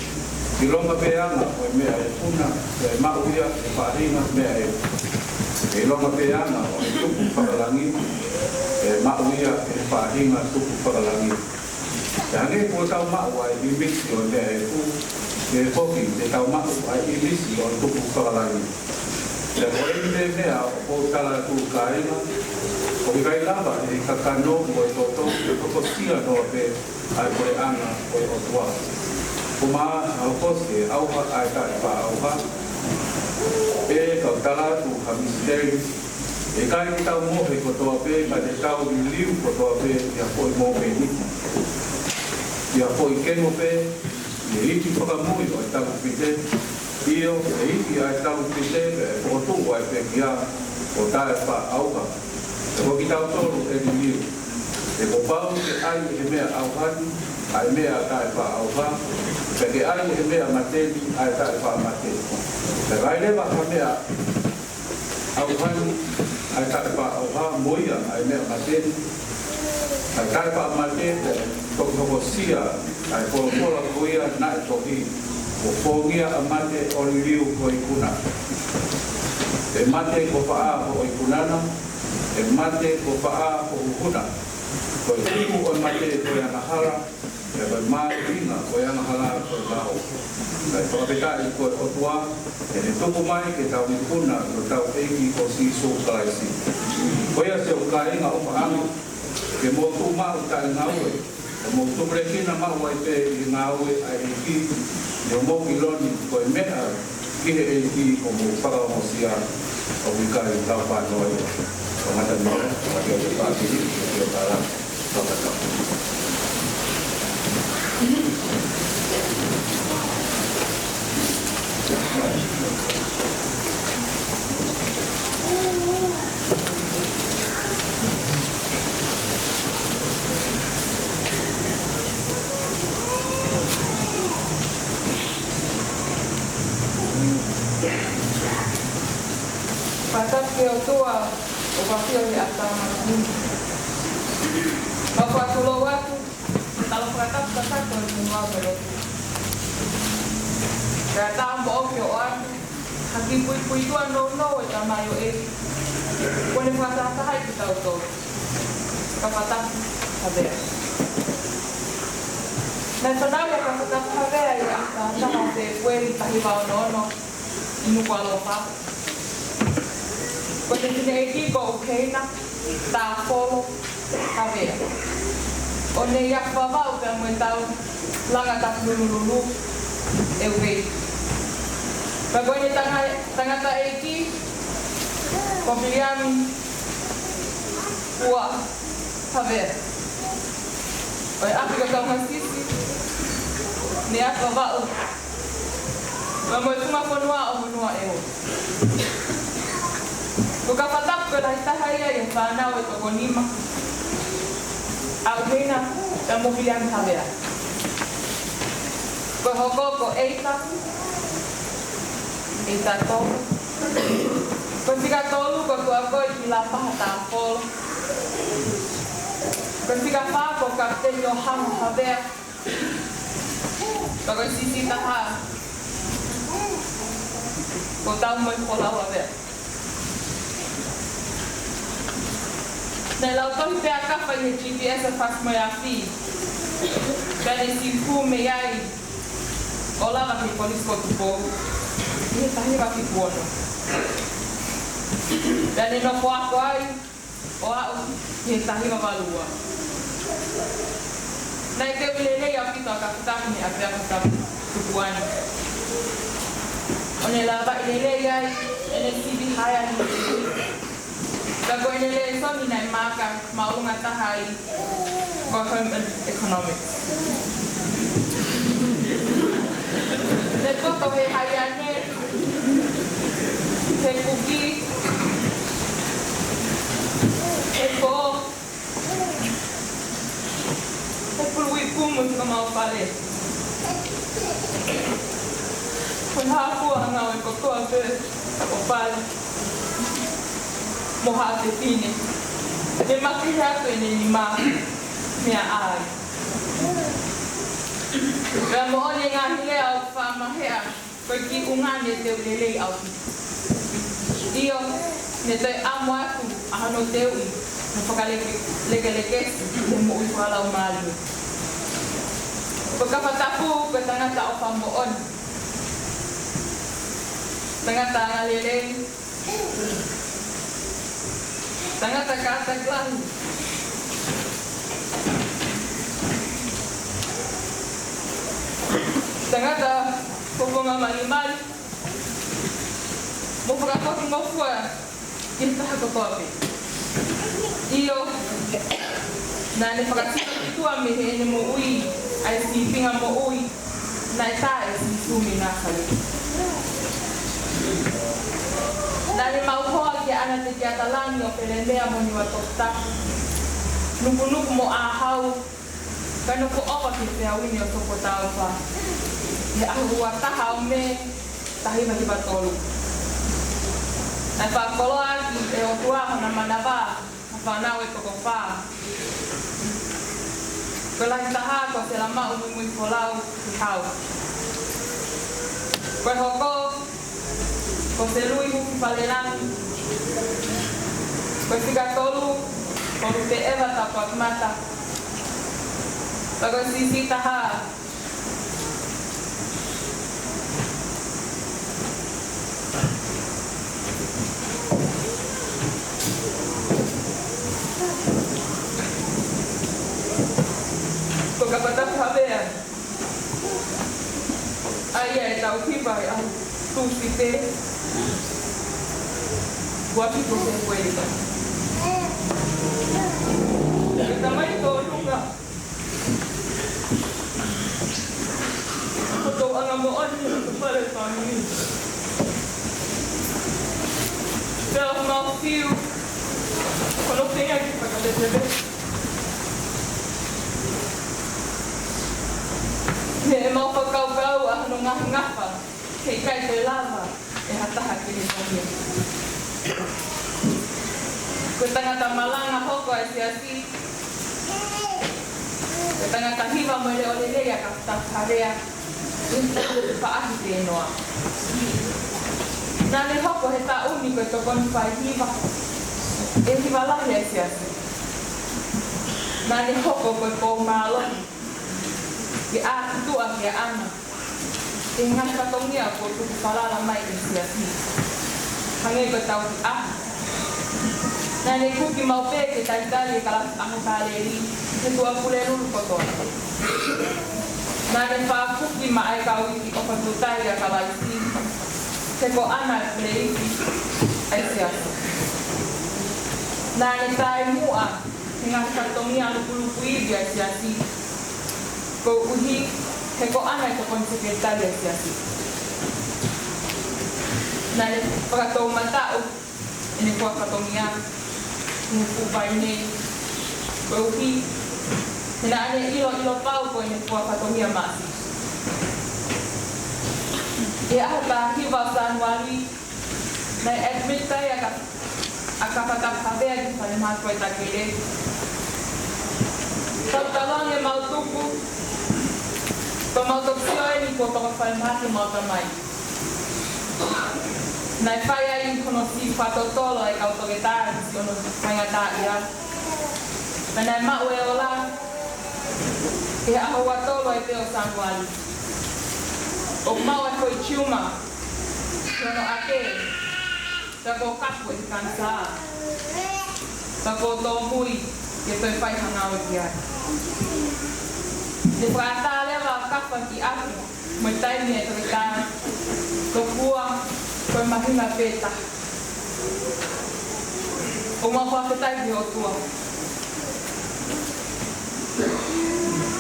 ʻIlonga pē ʻa e anga ʻo e meʻa ʻe puna, ʻe maʻu ia ʻe he faʻahinga meʻa ʻe. ʻIlonga pē ʻa e anga ʻo e tupu fakalangi, ʻe maʻu ia ʻe he faʻahinga tupu fakalangi. Pea hangē ko ʻetau maʻu ʻa e ʻīmisi ʻo e meʻa ʻe hū, ʻe foki te tau maʻu ʻa e ʻīmisi ʻo e tupu fakalangi. Pea ko eni ʻa e meʻa ʻoku ou tala atu, kāinga, ʻoku ʻikai lava ʻe he kakano mo e toto ke hokosia noa pē ʻa e puleʻanga ʻo e ʻOtua. Ko e meʻa ʻa e hokosia ʻe ʻauha ʻa e taʻefaʻaʻauha, pe kau tala atu ha misiteli, ʻe ʻikai ke tau mohe kotoa pē, ka te tau liliu kotoa pē ʻi ha foʻi mōmeniti, ʻi ha foʻi kengo pē, ʻi he iti fakamui ʻo e talupite, ʻio, ʻe iti ʻa e talupite, pea ʻe fokotuʻu ʻa e pekia ʻo taʻefaʻaʻauha. Pea ko kitautolu ʻe liliu. He kuo pau ke ʻai ʻe he meʻa ʻauha ni ʻa e meʻa taʻefaʻaʻauha, pea ke ʻai ʻe he meʻa mate ni ʻa e taʻefaʻamate. Pea ʻe ʻai leva ha meʻa ʻauha ni ʻa e taʻefaʻaʻauha, mo ia ʻa e meʻa mate ni ʻa e taʻefaʻamate, pea toki hokosia ʻa e folofola ko ia naʻe tohi: Kuo fōngia ʻa mate ʻo liliu ho ikuna. ʻE mate, kuo faʻa ho ikuna na, ʻe mate, kuo faʻa ho huhu na. Ko e tuku ʻo e mate ko e angahala, pea ko e mahuʻinga ʻo e angahala ko e lao. Kae fakafetaʻi ko e ʻOtua, ʻene tuku mai ke tau ikuna ʻi hotau ʻEiki ko Sīsū Kalaisi. Ko ia, siʻoku kāinga ʻofaʻanga, ke mou tuʻu maʻu taʻengaue, ke mou tupulekina maʻu ai pē ʻi he ngāue ʻa e ʻEiki, ʻi hoʻomou ʻilo ni ko e meʻa ki he ʻEiki ʻoku mou fakaongosia, ʻoku ʻikai tau pānoa ia. Tangata noa, ʻoku ʻikai te pākili, ʻoku ʻikai tala. Fakatapu ki he ʻOtua ʻoku ʻafio ʻi he ʻatamaʻa. Mau fakatulou atu, tala fakatapu kakato ʻi he ʻOtua. Pea tau moʻoki ʻo ʻoatu ha kiʻi puipuituʻa nounou ʻa e tamaioʻeiki kuo ne fakatahatahaʻi kitautolu, Kafatapu Havea. Naʻe fanauʻi ʻa Kafatapu Havea ʻi he ʻaho taha ʻo Fēpueli taha hiva ono ono ʻi Nukuʻalofa. Ko ʻene fineʻeiki ko ʻUkeina Tāfolo Havea. ʻO ne ʻi Vavaʻu pea mo e tau langa tapu lulululu ʻe ʻUkeina. Pea ko ʻene tanga-, tangataʻeiki ko Viliami Ua Havea. ʻO e ʻapi ko Taungasisi, ne ʻi Vavaʻu pea mo e funga fonua ʻo Honuaʻeua. Ko Kafatapu ko e lahi taha ia ʻi he fānau ʻe toko nima, ʻa ʻUkeina pea mo Viliami Havea. Ko e hoko ko ʻEita, ʻEita Tolu. Ko e fika tolu ko Tuʻakoi Kilapaha Tāfolo. Ko e fika fā ko Kapiteni ʻOhango Havea. Pea ko e siʻisiʻi taha ko Taumoefolau Havea. Naʻe lautohi pē ʻa Kafa ʻi he GPS ʻa Fasi mo e Afi. Pea ne siʻi hū mei ai ʻo lava ki he Kolisi ko Tupou ʻi he taha hiva fitu ono. Pea ne nofo ako ai ʻo aʻu ki he taha hiva valu ua. Naʻe teuʻi lelei ʻaupito ʻa Kafatapu mei he ʻapiako Tupu-, Tupuani. ʻO ne lavaʻi lelei ai ʻene sivi higher English. Ka ko ʻene lēsoni naʻe maaka māʻolunga taha ai ko e Home Economics. Ne poto he higher English, he kuki, he pō, he pulu ipu mo e fika maʻu fale. Ko e hā fua ʻa e ngāue kotoa pē ʻo fale mo haʻa fefine, ne makehe atu ʻene nima mei ai. Pea moʻoni e ngaahi lea ʻoku faʻa maheʻa, ko e kiʻi ʻunga ne teu lelei ʻaupito. ʻIo, Ne toe ʻamu atu ʻa hono teuʻi mo fakalekelekesi ʻi he moʻui fakalaumālie. Ko Kafatapu ko e tangata ʻofa moʻoni, tangata angalelei, tangata kātaki lahi, tangata koponga malimali, mo fakafokingofua ki he taha kotoa pē. ʻIo, naʻa ne fakasino ki tuʻa mei heʻene moʻui ʻa e sīpinga moʻui naʻe tā ʻe Sīsū mei Nāsaleti. Naʻa ne maʻu hoa ki he ʻAna Tekiatalani ʻo Pelemea mo Niuatoputapu, Nukunuku mo ʻĀhau, kae nofo ʻova ki he feau ni ʻo Sopotaufa ʻi he ʻaho ua taha ʻo Mē, taha hiva hiva tolu. Naʻe fakakoloa ʻaki ʻe he ʻOtua hona manava ha fānau ʻe toko fā. Ko e lahi taha ko Selamaʻu Muimui Folau Hihau. Ko e hoko ko Selui Huki Falelangi. Ko e fika tolu ko Luteʻeva Tapuakimata. Pea ko e siʻisiʻi taha ko Kafatapu Havea. ʻA ia ʻe tau hiva he ʻaho Tūsite, ua fitu Sepuelita. Ko e tamai tōnunga, ko e tōʻonga moʻoni ʻo e fale fāmili. Pea ʻoku mau fiu ko hono feinga ke fakatetele. Naʻe mau fakakaukau ʻa hono ngafangafa, heʻikai toe lava ʻe ha taha ke ne tohi. Ko e tangata malanga hoko ʻa e siasi, ko e tangata hiva mo e leʻo lelei ʻa Kafatapu Havea ʻi he faʻahi pē noa. Naʻa ne hoko he taʻu ni ko e tokoni faihiva ʻi he hiva lahi ʻa e siasi. Naʻa ne hoko ko e pou mālohi ke ʻā ki tuʻa ki he ʻana ʻi he ngaahi fatongia kuo tuku falala mai ʻe he siasi. Hangē ko e tauhi ʻaho. Naʻa ne kuki maʻu pē ke talitali e kalapu ʻaho Kāleli ki he Tuʻapulelulu kotoa. Naʻa ne fakakuki maʻa e kau ifi ʻofa tūtai ʻa Kalaisi, he ko ʻana e pule ifi ʻa e siasi. Naʻa ne taʻemuʻa he ngaahi fatongia lukuluku ivi ʻa e siasi, koeʻuhi he ko ʻana e tokoni sekelitali ʻa e siasi. Naʻa ne fakatoumataʻu ʻene fua fatongia ʻi he fuʻu vai nei, koeʻuhi he naʻa ne ʻiloʻilo pau ko ʻene fua fatongia maʻa Sīsū. ʻI he ʻaho taha hiva ʻo Sānuali, naʻe admit ai ʻa Ka-, ʻa Kafatapu Havea ki he falemahaki Waitakele. Tautau ange ʻemau tuku, pea mau toki sio eni kuo toko falemahaki ʻemau tamai. Naʻe fai ai hono siʻi fakatotolo ʻa e kau toketā ki siʻono faingataʻaʻia. Pea naʻe maʻu e ola ʻi he ʻaho ua tolu ʻa e pē ʻo Sānuali. ʻOku maʻu e foʻi tiuma ʻi hono ʻake, pea kuo kapu ʻe he kanisā, pea kuo tōmui ke toe fai ha ngāue ki ai. Ne fakaʻatā leva ʻa Kafa ki ʻapi mo e taimi ʻa e toketā, tokua ko e māhina pē taha. ʻOku mau fakafetaʻi ki he ʻOtua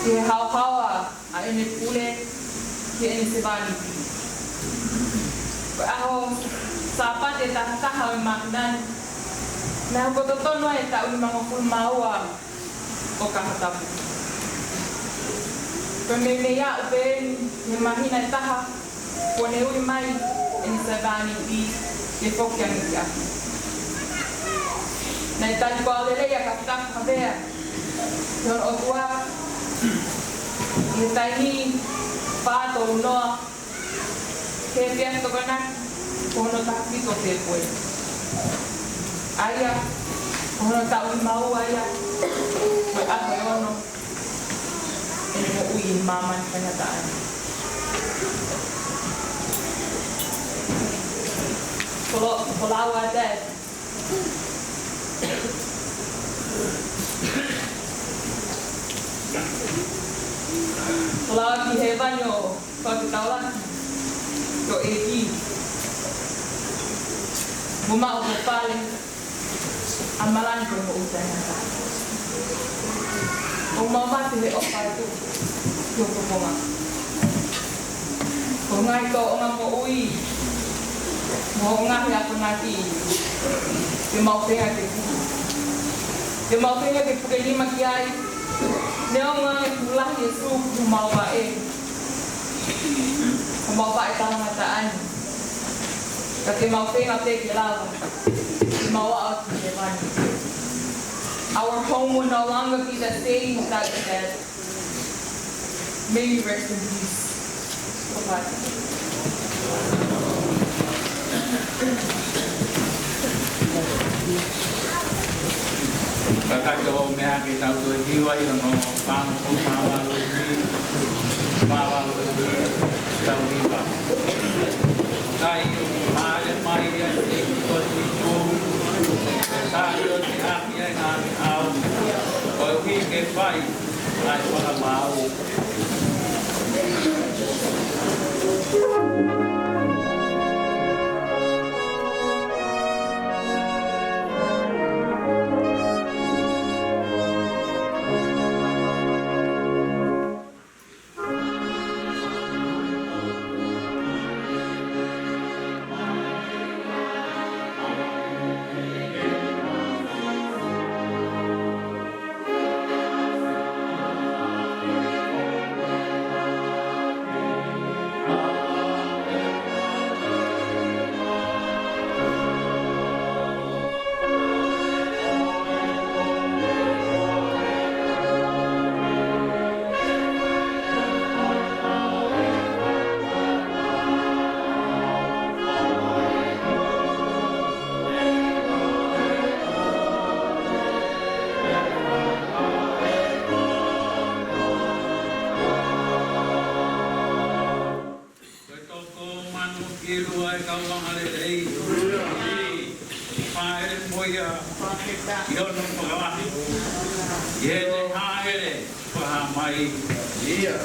ʻi he haohaoa ʻa ʻene pule ki heʻene sevāniti. Ko e ʻaho Sāpate taha taha ʻo e māhina ni, naʻe hoko totonu ai e taʻu nimangofulu mā ua ʻo Kafatapu. Ko e meimei aʻu pē eni he māhina ʻe taha kuo ne ui mai ʻene sevāniti ke foki ange ki ʻapi. Naʻe tali pau lelei ʻa Kafatapu Havea ki hono ʻOtua ʻi he taimi fā tolu noa, he efiafi Tokonaki, ko hono taha fitu ʻo Fēpueli. ʻA ia, ko hono taʻu nima ua ia, ko e ʻaho ʻe ono ʻene moʻui ʻi he māmani faingataʻa ni. Ko lo-, ko Laua Dad. Ko Laua ki hēvani ʻo fakataulaki ki he ʻEiki. Mo maʻu ha fale ʻa Malani ko e moʻui taʻengata. ʻOku mau mate he ʻofa atu ki ho fofonga. Ko e ngaahi tōʻonga moʻui mo e ngaahi akonaki te mau feinga ke puke. Te mau feinga ke puke nima ki ai. Neongo ange kuo lahi e suku ʻo homau vaʻe, homau vaʻe talangataʻa ni, ka te mau feinga pē ke lava ke mau aʻu ki hēvani. Our home will no longer be the same without your dad. May you rest in peace. Bye-bye. Ka ka tō mea ke tau toe hiva ʻi hono fānau ko māvalu ni, māvalu ni, tau hiva. Kai, hāʻele mai ia ʻi he ʻEiki ko Sīsū, ʻe sai ʻo te ʻaki ai ngaahi ʻaho, koeʻuhi ke fai ʻa e fakamaau. Ko e toko manu ʻi he ʻuluaki kau angalelei. Hāʻele mo ia ʻi hono fakalahi. ʻI heʻene hāʻele fakahā mai. Ia.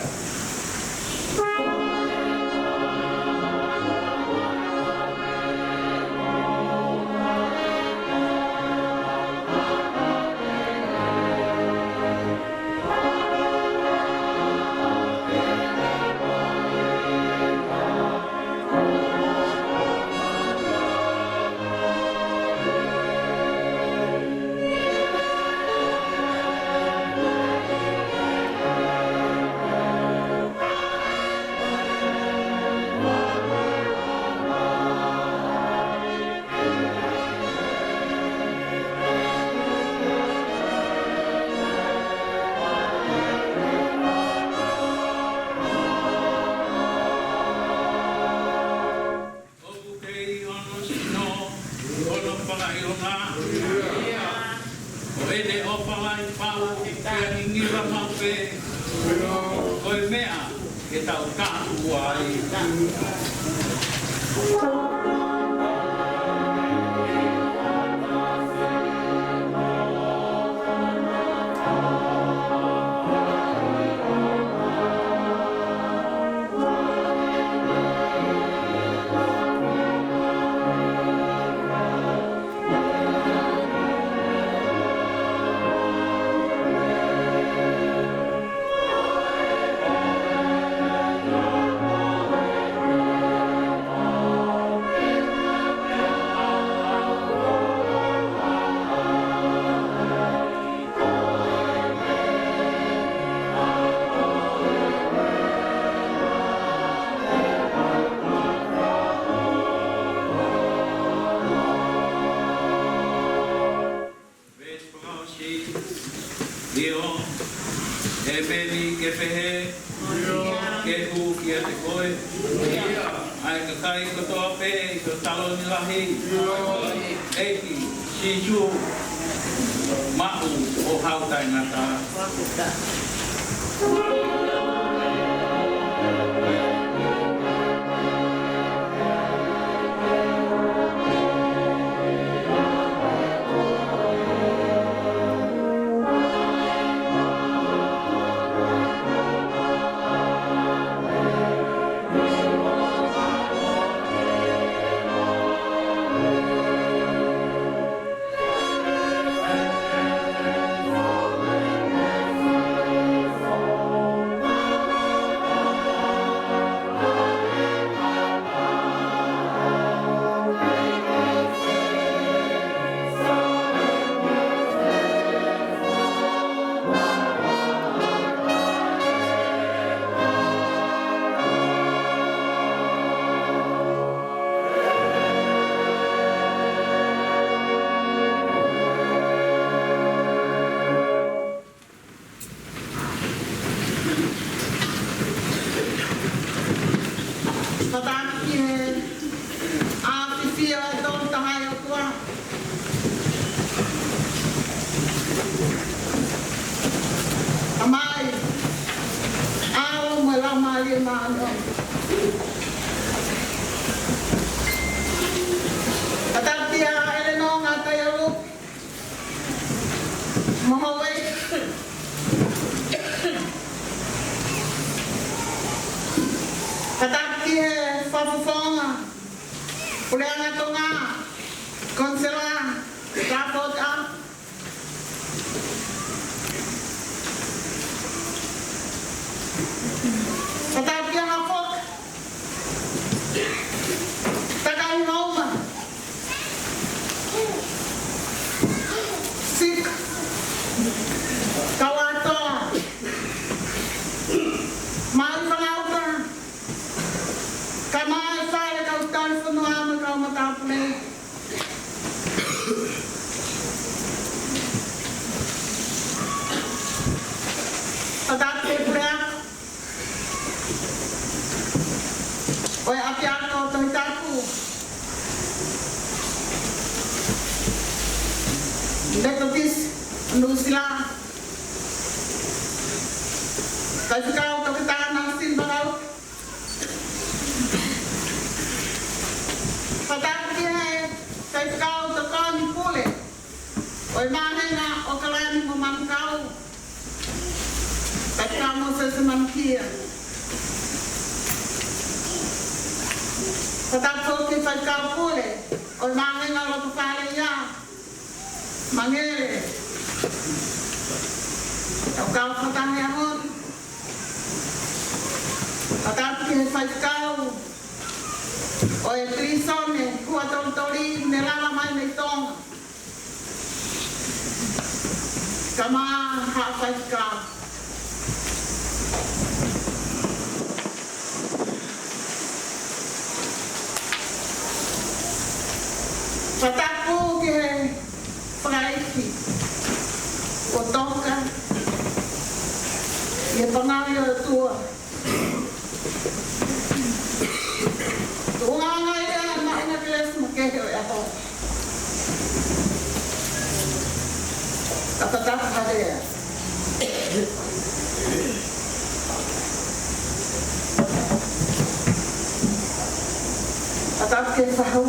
ʻOku kei hono sino, hono fakaʻilonga. Ko ʻene ʻofa lahi pau, pea niniva maʻu pē. Ko e meʻa ke tau taʻu ai. Veesi fakaʻosi. ʻIo, ʻe Meli ke pehē, ke hū kiate koe ʻa e kakai kotoa pē ʻi ho taloni lahi, ʻEiki. Sīsū, maʻu ʻo hau taʻengata. Fakatapu ki he ʻafio ʻa e Tolu Tahaʻi ʻOtua. Tamai, ʻAlo mo e Laumālie Māʻoniʻoni. Fakatapu kia ʻElenō Ngātaialupi. Mo hoʻo ʻEiki. Fakatapu ki he fakafofonga, Puleʻanga Tonga, Konisela, Tāpota. Fakatapu kia Hafoka. Takahi Houma. Sika. Kauatoa. Maʻi Fangauta. Kae ʻumaʻā e fale, kau talifonua mo e kau matāpule. Fakatapu ki he puleako ʻo e ʻApiako Tohitapu, Metotisi Nuʻusila, Faifekau Toketā Nalesini Vakauka. Fakatapu ki he Faifekau Tokoni Pule ʻo e Vāhenga ʻAokalani mo Manukau, Faifekau Mōsese Manukia. Fakatapu foki ki he Faifekau Pule ʻo e Vāhenga Loto Fale Ia, Mangele. Kau kau fakataha he ʻaho ni. Fakatapu ki he Faifekau ʻo e Pilīsone Huʻatolitoli ne lava mai mei Tonga. Kae ʻumaʻā haʻa faifekau. Fakatapu ki he fakaʻeiki kuo toka ʻi he pangai ʻo e ʻOtua. Tuʻunga ʻa e ngaahi lea, maʻu ʻa e kelesi makehe ʻo e ʻaho. Fakatapu Havea. Fakatapu ki he fahu.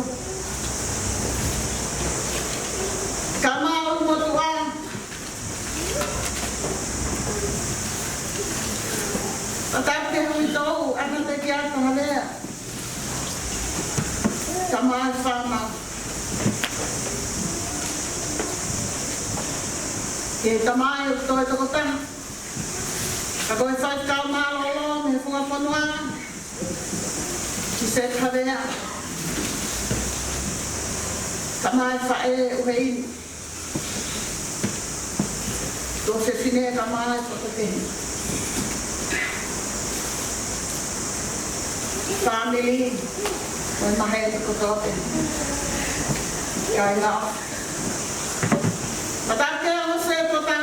Kae ʻumaʻā ʻa e motuʻa. Fakatapu ki he uitou, ʻAna Tekiata Havea. Kae ʻumaʻā e fānau. Ki he tamai ʻoku toe tokotaha, ka ko e faifekau mālōlō mei he funga fonua, Siusefa Havea. Kae ʻumaʻā e faʻē ʻuheini, tuofefine, kae ʻumaʻā e fakakehe. Fāmili, mo e maheni kotoa pē. Kāinga. Fakatapu ki he ongo sēpota.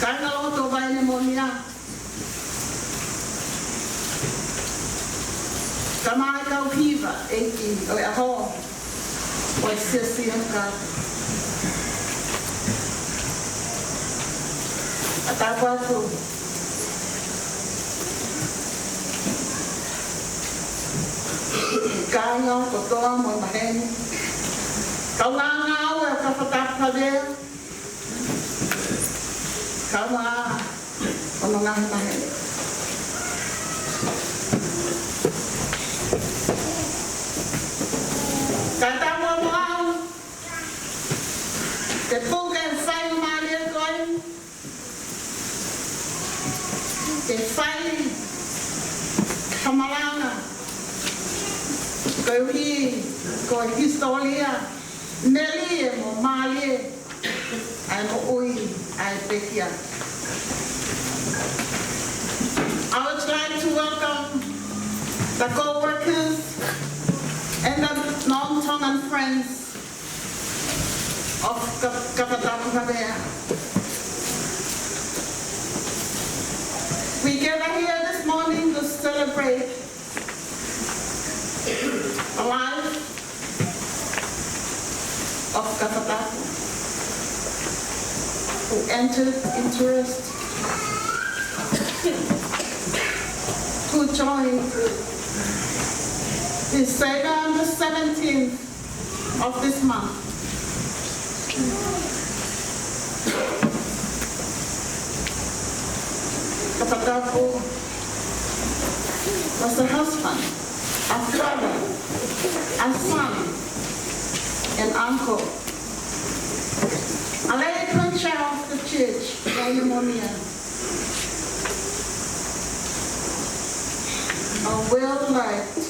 Kāingalotu ʻo Vainemonia. Kae ʻumaʻā e kau hiva ʻeiki ʻo e ʻaho. ʻo e siasi ʻo ka. ʻA tapu atu. Kāinga kotoa mo e maheni. Kaungā ngāue ʻa Kafatapu Havea. Kaungā ʻo e ngaahi maheni. Ka tau mo au, ke puke faingamālie ko eni, ke fai ha malanga, koeʻuhi ko e hisitōlia melie mo mālie ʻa e moʻui ʻa e pekia. I would like to welcome the co-workers and the non-Tongan friends of Ka-, Kafatapu Havea. We gather here this morning to celebrate the life of Kafatapu, who entered into rest, who joined his Savior on the seventeenth of this month. Kafatapu was a husband, a father, a son, an uncle, a lay preacher of the church, Wainamonia, a well-liked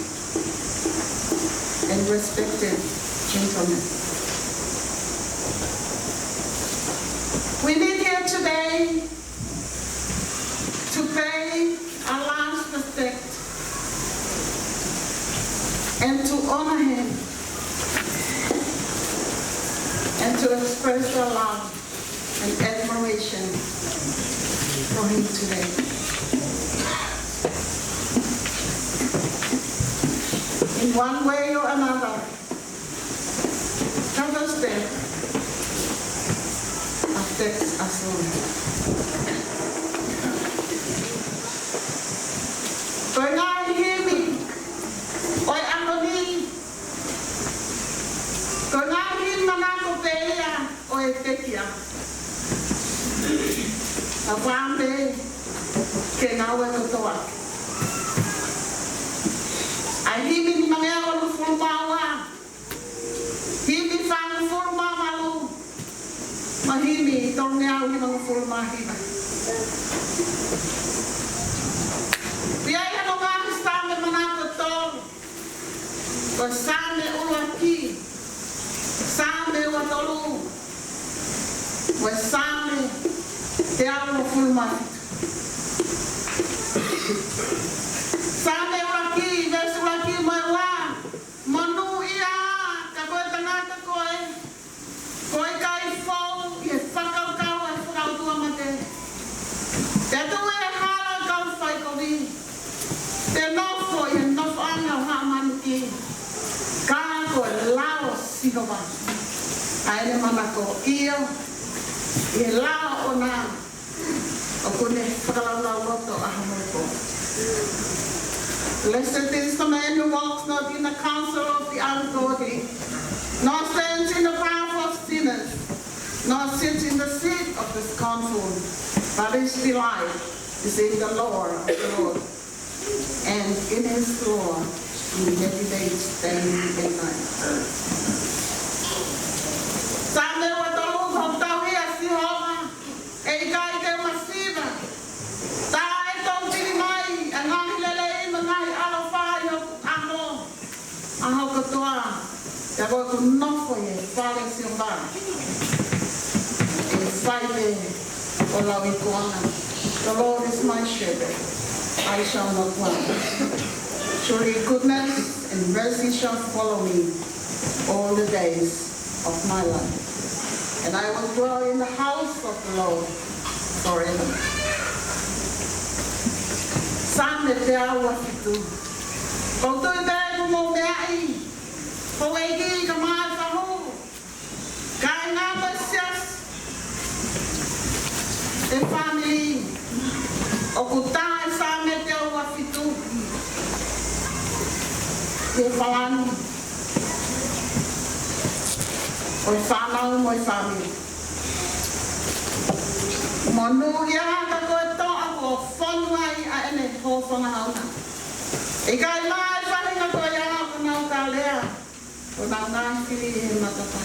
and respected gentleman. We meet here today to pay our last respect and to honor him and to express our love and admiration for him today. In one way or another, Kafa's death affects us all. Ko e ngaahi himi ʻo e ʻaho ni, ko e ngaahi himi manako pē ia ʻo e pekia. ʻA e fāmili ke ngāue kotoa. ʻA e himi nimangeau hongofulu mā ua, himi fāngofulu mā valu, mo e himi tolungeau hongofulu mā hiva. ʻI ai hono ngaahi Saame manako ʻe tolu. Ko e Saame ʻuluaki, Saame ua tolu, ko e Saame teau uofulu mā fitu. Saame ʻuluaki, veesi ʻuluaki mo e ua. Monūʻia ka ko e tangata ko ē, ko e ʻikai fou ʻi he fakakaukau ʻa e fakaʻotuamate. Pea tuʻu ʻi he hala ʻo e kau faikovi. Pea nofo ʻi he nofoʻanga ʻo haʻa manuki. Ka ko e lao ʻo Sihova ʻa ʻene manako, ʻio, ʻi he lao ʻoʻona ʻoku ne fakalaulauloto ʻa hono moʻui. Blessed is the man who walks not in the counsel of the ungodly, nor stands in the path of sinners, nor sits in the seat of the scornful, but his delight is in the law of the Lord, and in his law he meditates day and night. Saame ua tolu, ko hoku tauhi ʻa Sihova, ʻe ʻikai te u masiva. Tā ʻe toʻutiki mai ʻa e ngaahi lelei mo e ngaahi ʻaloʻofa ʻi hoku ʻaho, ʻaho kotoa. Pea ko ʻeku nofo ʻi he fale ʻo Sihova, ʻe fai pē hoku lauikuonga. The Lord is my shepherd, I shall not want. Surely goodness and mercy shall follow me all the days of my life, and I will dwell in the house of the Lord forever. Saame teau uofitu. Ko e tui pē ʻoku mou meaʻi, houʻeiki, kae ʻumaʻā e fahu ʻo e fānau mo e fāmili. Monūʻia ka ko e toʻa kuo fonu ai ʻa ʻene hōfangahau na. ʻIkai mai fahinga ko ia ʻo nau ka lea, ʻo nau ngaahi fili he matapā.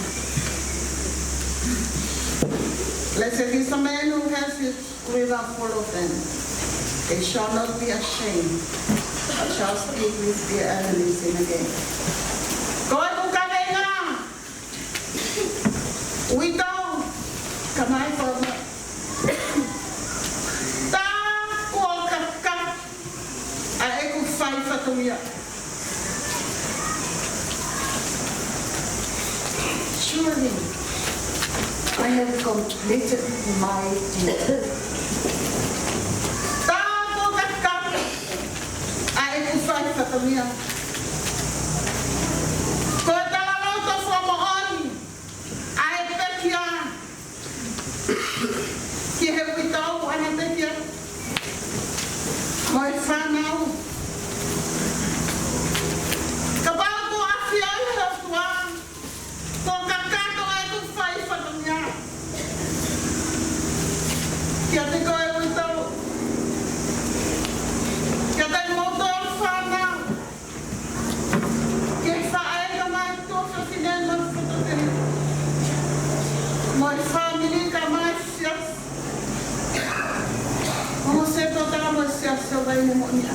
Blessed is the man who has his quiver full of them. They shall not be ashamed, but shall speak with their enemies in the gate. Ko e kaveinga, uitou, ka mai fānau. Tā kuo kakapa ʻa ʻeku fai fatongia. Surely I have completed my duty. Tā kuo kakapa ʻa ʻeku fai fatongia. Ko e talaloto fakamoʻoni ʻa e pekia ki he uitou ʻa ʻene pekia mo e fānau. Kapau kuo ʻafioʻi ʻe he ʻOtua kuo kakato ʻeku fai fatongia kiate koe uitou, kiate kimoutolu fānau, ke faʻa ʻai ka mai tuofefine mo e fotofefine mo e fāmili ka mai siasi. Mo se totala mo siasi ʻo Vaine Moʻonia.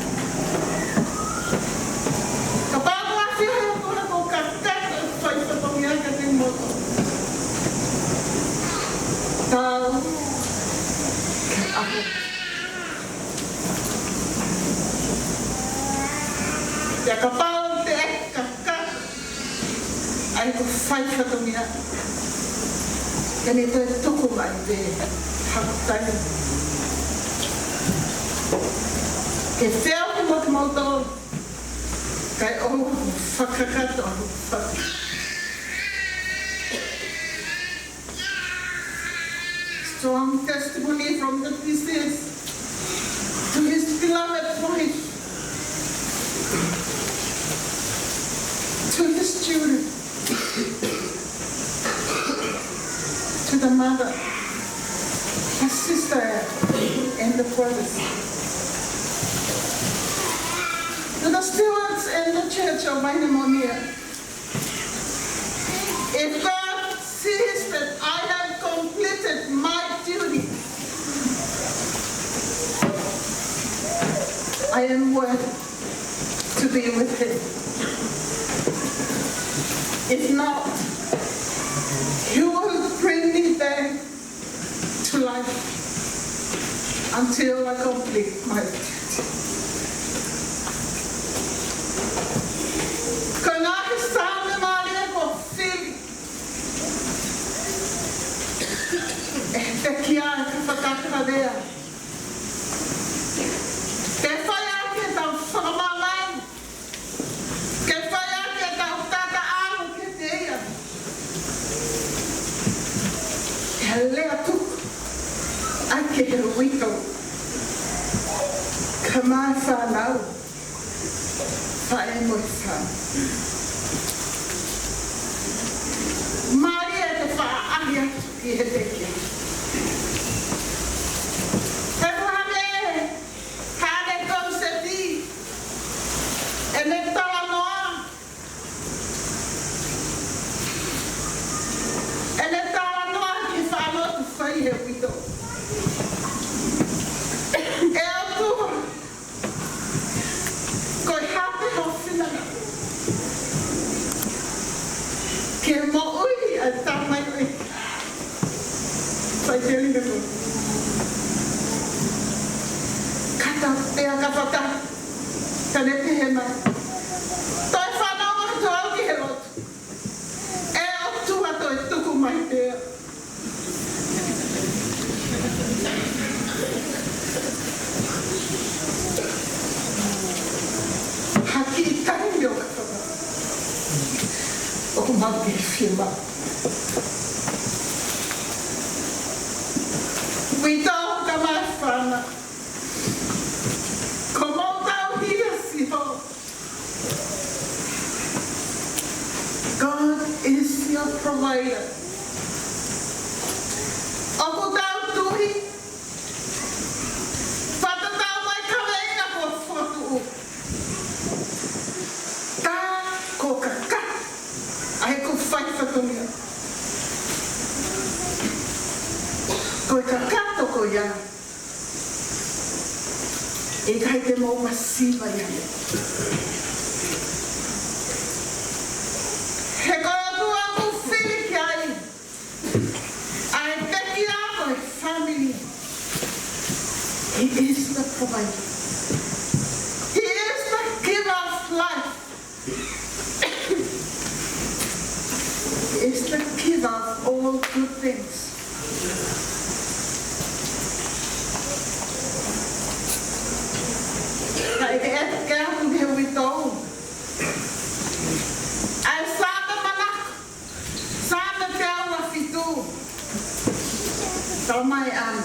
Kapau kuo ʻafioʻi ʻe he ʻOtua kuo kakato ʻeku fai fatongia kiate kimoutolu, tau ke ʻaho. Pea kapau te ke kakapa ʻa ʻeku fai fatongia, te ne toe tuku mai pē haku taimi ke feohi mo kimoutolu, kae ʻoua kuo fakakakato hoku fatongia. Strong testimony from the deceased to his beloved wife, to his children, to the mother, the sister, and the brothers, to the stewards and the church of Vaine Moʻonia. If God sees that I have completed my duty, I am worthy to be with him. If not, he will bring me back to life until I complete my duty. Ko e ngaahi Saame mālie kuo fili ʻe he pekia ʻi he fakakaukau lea. Ke fai ʻaki ʻetau fakamāmani, ke fai ʻaki ʻetau tataʻalo kiate ia, ke lea tuku ʻaki ʻe he uitou, ka mai fānau, faʻē mo e fāmili. Mālie ke faʻa ʻaʻahi atu ki he pekia. He fāmili, haʻane konsepti, ʻene talanoa, ʻene talanoa ki he faʻa lotu fai ʻe he uitou. ʻE ʻOtua, ko e hā pē hoʻo finangalo ke moʻui ʻa e tamaioʻeiki? Fai pē lina ko. Kata pē ʻa e kafata, ka ne pehē mai, toe fanongo atu au ki he lotu. ʻE ʻOtua, toe tuku mai pē. Ha kiʻi taimi ʻo ka faka. ʻOku mau ke fiemaʻu. Uitou ka mai fānau, ko mau tau hia siho. God is your Provider. ʻOku tau tui, fakatatau mo e kaveinga ko e fokotuʻu. Tā ko e kakato ʻa ʻeku fai fatongia. Ko e kakato ko ia, ʻikai te mou masiva ia. He ko e ʻOtua ʻoku fili ki ai ʻa e pekia mo e fāmili. He is the provider. He is the giver of life. He is the giver of all good things. Ka ʻi he ʻeke atu ki he uitou, ʻa e Saame manako, Saame teau uofitu. Tala mai ʻa e,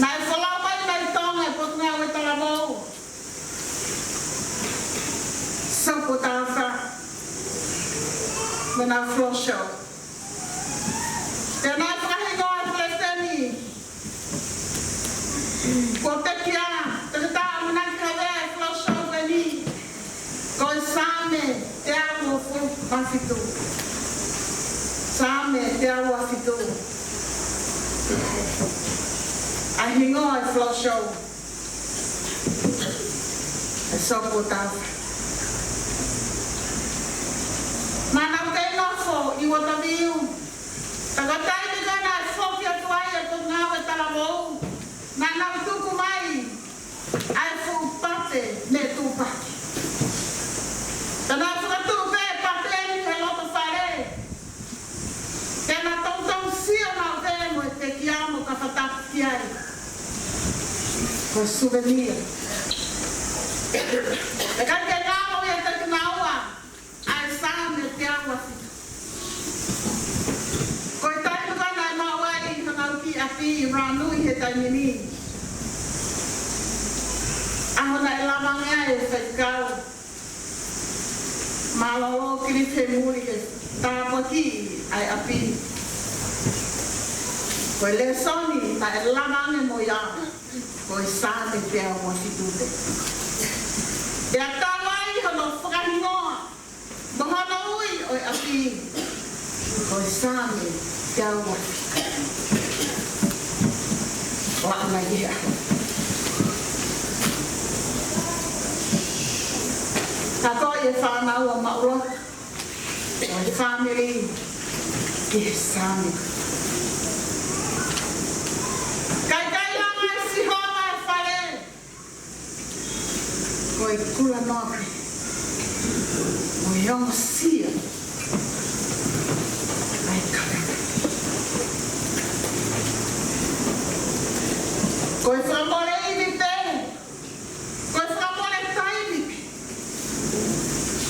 naʻe folau mai mei Tonga ʻi he Potungāue Talavou, Sopu ʻo Taufa, mo ʻena floor show. Pea naʻe fakahingoa ʻe Palesiteni, ko e pekia, toketā ʻamanaki kaveinga ʻo e floor show ko eni, ko e Saame teau uofitu. Saame teau uofitu. ʻA e hingoa ʻo e floor show, ʻa e Sopu ʻo Taufa. Naʻa nau kei nofo ʻi Waterview. Ka ko e taimi ko ē naʻe foki atu ai ʻa e Potungāue Talavou, naʻa nau tuku mai ʻa e fuʻu pate mei Tupaki. Pea naʻe fakatuʻu pē ʻa e pate ni he loto fale. Pea naʻa nau toutou sio maʻu pē mo e pekia mo e kafatapu ki ai. Ko e souvenir. ʻIkai ke ngalo ia kiate kinaua ʻa e Saame teau uofitu. Ko e taimi ko ē naʻe maʻu ai ʻi honau kiʻi ʻapi ʻi Ranui he taimi ni, ʻa hono ʻalu mai ai e faifekau mālōlō Kilifi he muli ke tāpuakiʻi ʻa e ʻapi. Ko e lēsoni naʻe lava ange mo ia, ko e Saame teau uofitu pē. Pea talu ai hono fakahingoa mo hono ui ʻo e ʻapi, ko e Saame teau uofitu. ʻO aʻu mai ia. Ka ko e fānau ʻa Maʻulo, ko e fāmili ʻi he Saame. Kae ʻikai langa ʻe Sihova e fale, ko e kulanoa pē mo e ongosia ʻa e kakai. Ko e fakamole ivi pē, ko e fakamole taimi pē,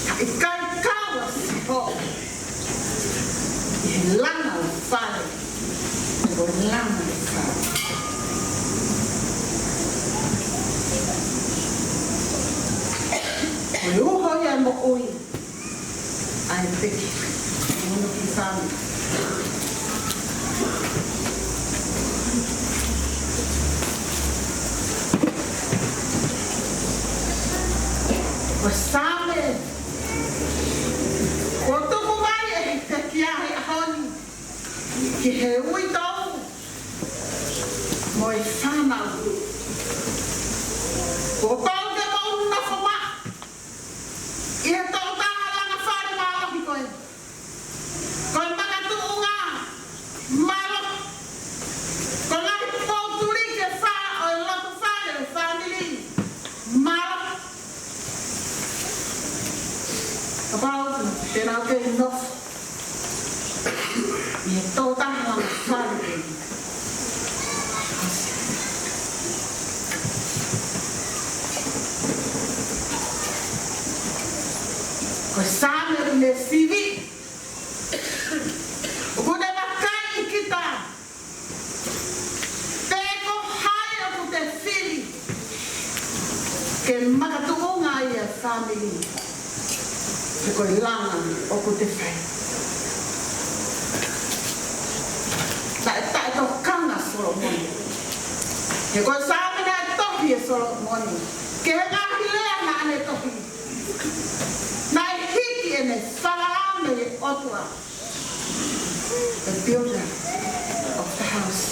ka ʻikai kau ʻa Sihova ʻi he langa ʻo e fale. Ko e langa ʻo e fale, ko e uho ia ʻo e moʻui ʻa e pekia mo hono kiʻi fāmili. Ko e Saame kuo tuku mai ʻe he pekia he ʻaho ni ki he uitou mo e fānau. Kuo pau ke mou nofo maʻu ʻi he tokotaha langa fale mālohi ko ē. Ko e makatuʻunga mālohi. Ko e ngaahi poutuli ke fā ʻo e loto fale ʻo e fāmili mālohi. Kapau te nau kei nofo ʻi he tokotaha langa fale. Ko e Saame ʻoku ne sivi, ʻoku ne vakai kita, pe ko hai ʻoku te fili ke makatuʻunga ai e fāmili. He ko e langa ʻoku te fai. Naʻe taʻetokanga ʻa Solomone. He ko e Saame naʻe tohi ʻe Solomone, ki he ngaahi lea naʻa ne tohi, naʻe hiki ʻene falala mei he ʻOtua. The builder of the house.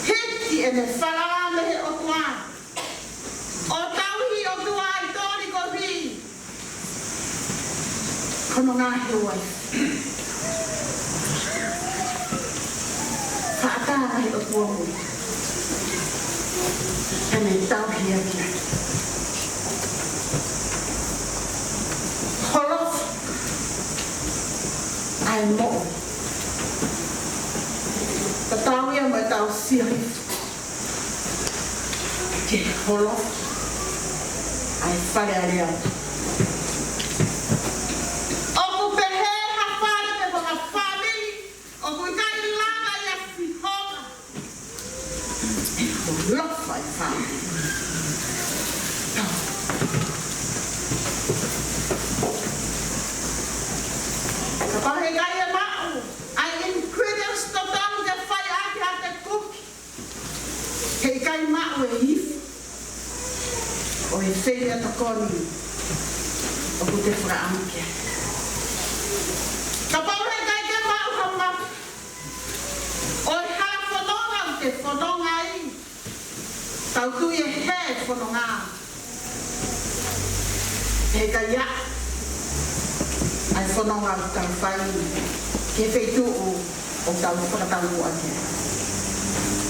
Hiki ʻene falala mei he ʻOtua. ʻO tauhi ʻOtua ʻi toli kohi. Ko hono ngaahi uaifi. Faʻa tala ʻe he ʻOtua mo ia. Pea ne tauhi ʻaki. Holofa ʻa e moʻui. Tatau ia mo ʻetau sio hifo ki he holofa ʻa e fale alea. ʻOku pehē ha fale pe ko ha fāmili ʻoku ʻikai lava ia ʻe Sihova ʻo holofa ʻi he fāmili. Kapau he ʻikai ke maʻu ʻa e ingredients totonu ke fai ʻaki haʻate kuki, he ʻikai maʻu e ifi ʻo e feia tokoni ʻoku te fakaʻamu ki ai. Kapau he ʻikai ke maʻu ha mapa ʻo e hala fononga ʻoku te fononga ai, tau tui ʻe hē e fononga, he ʻikai ʻi ai ʻa e fononga ʻoku tau fai ki he feituʻu ʻoku tau fakataumuʻa ki ai.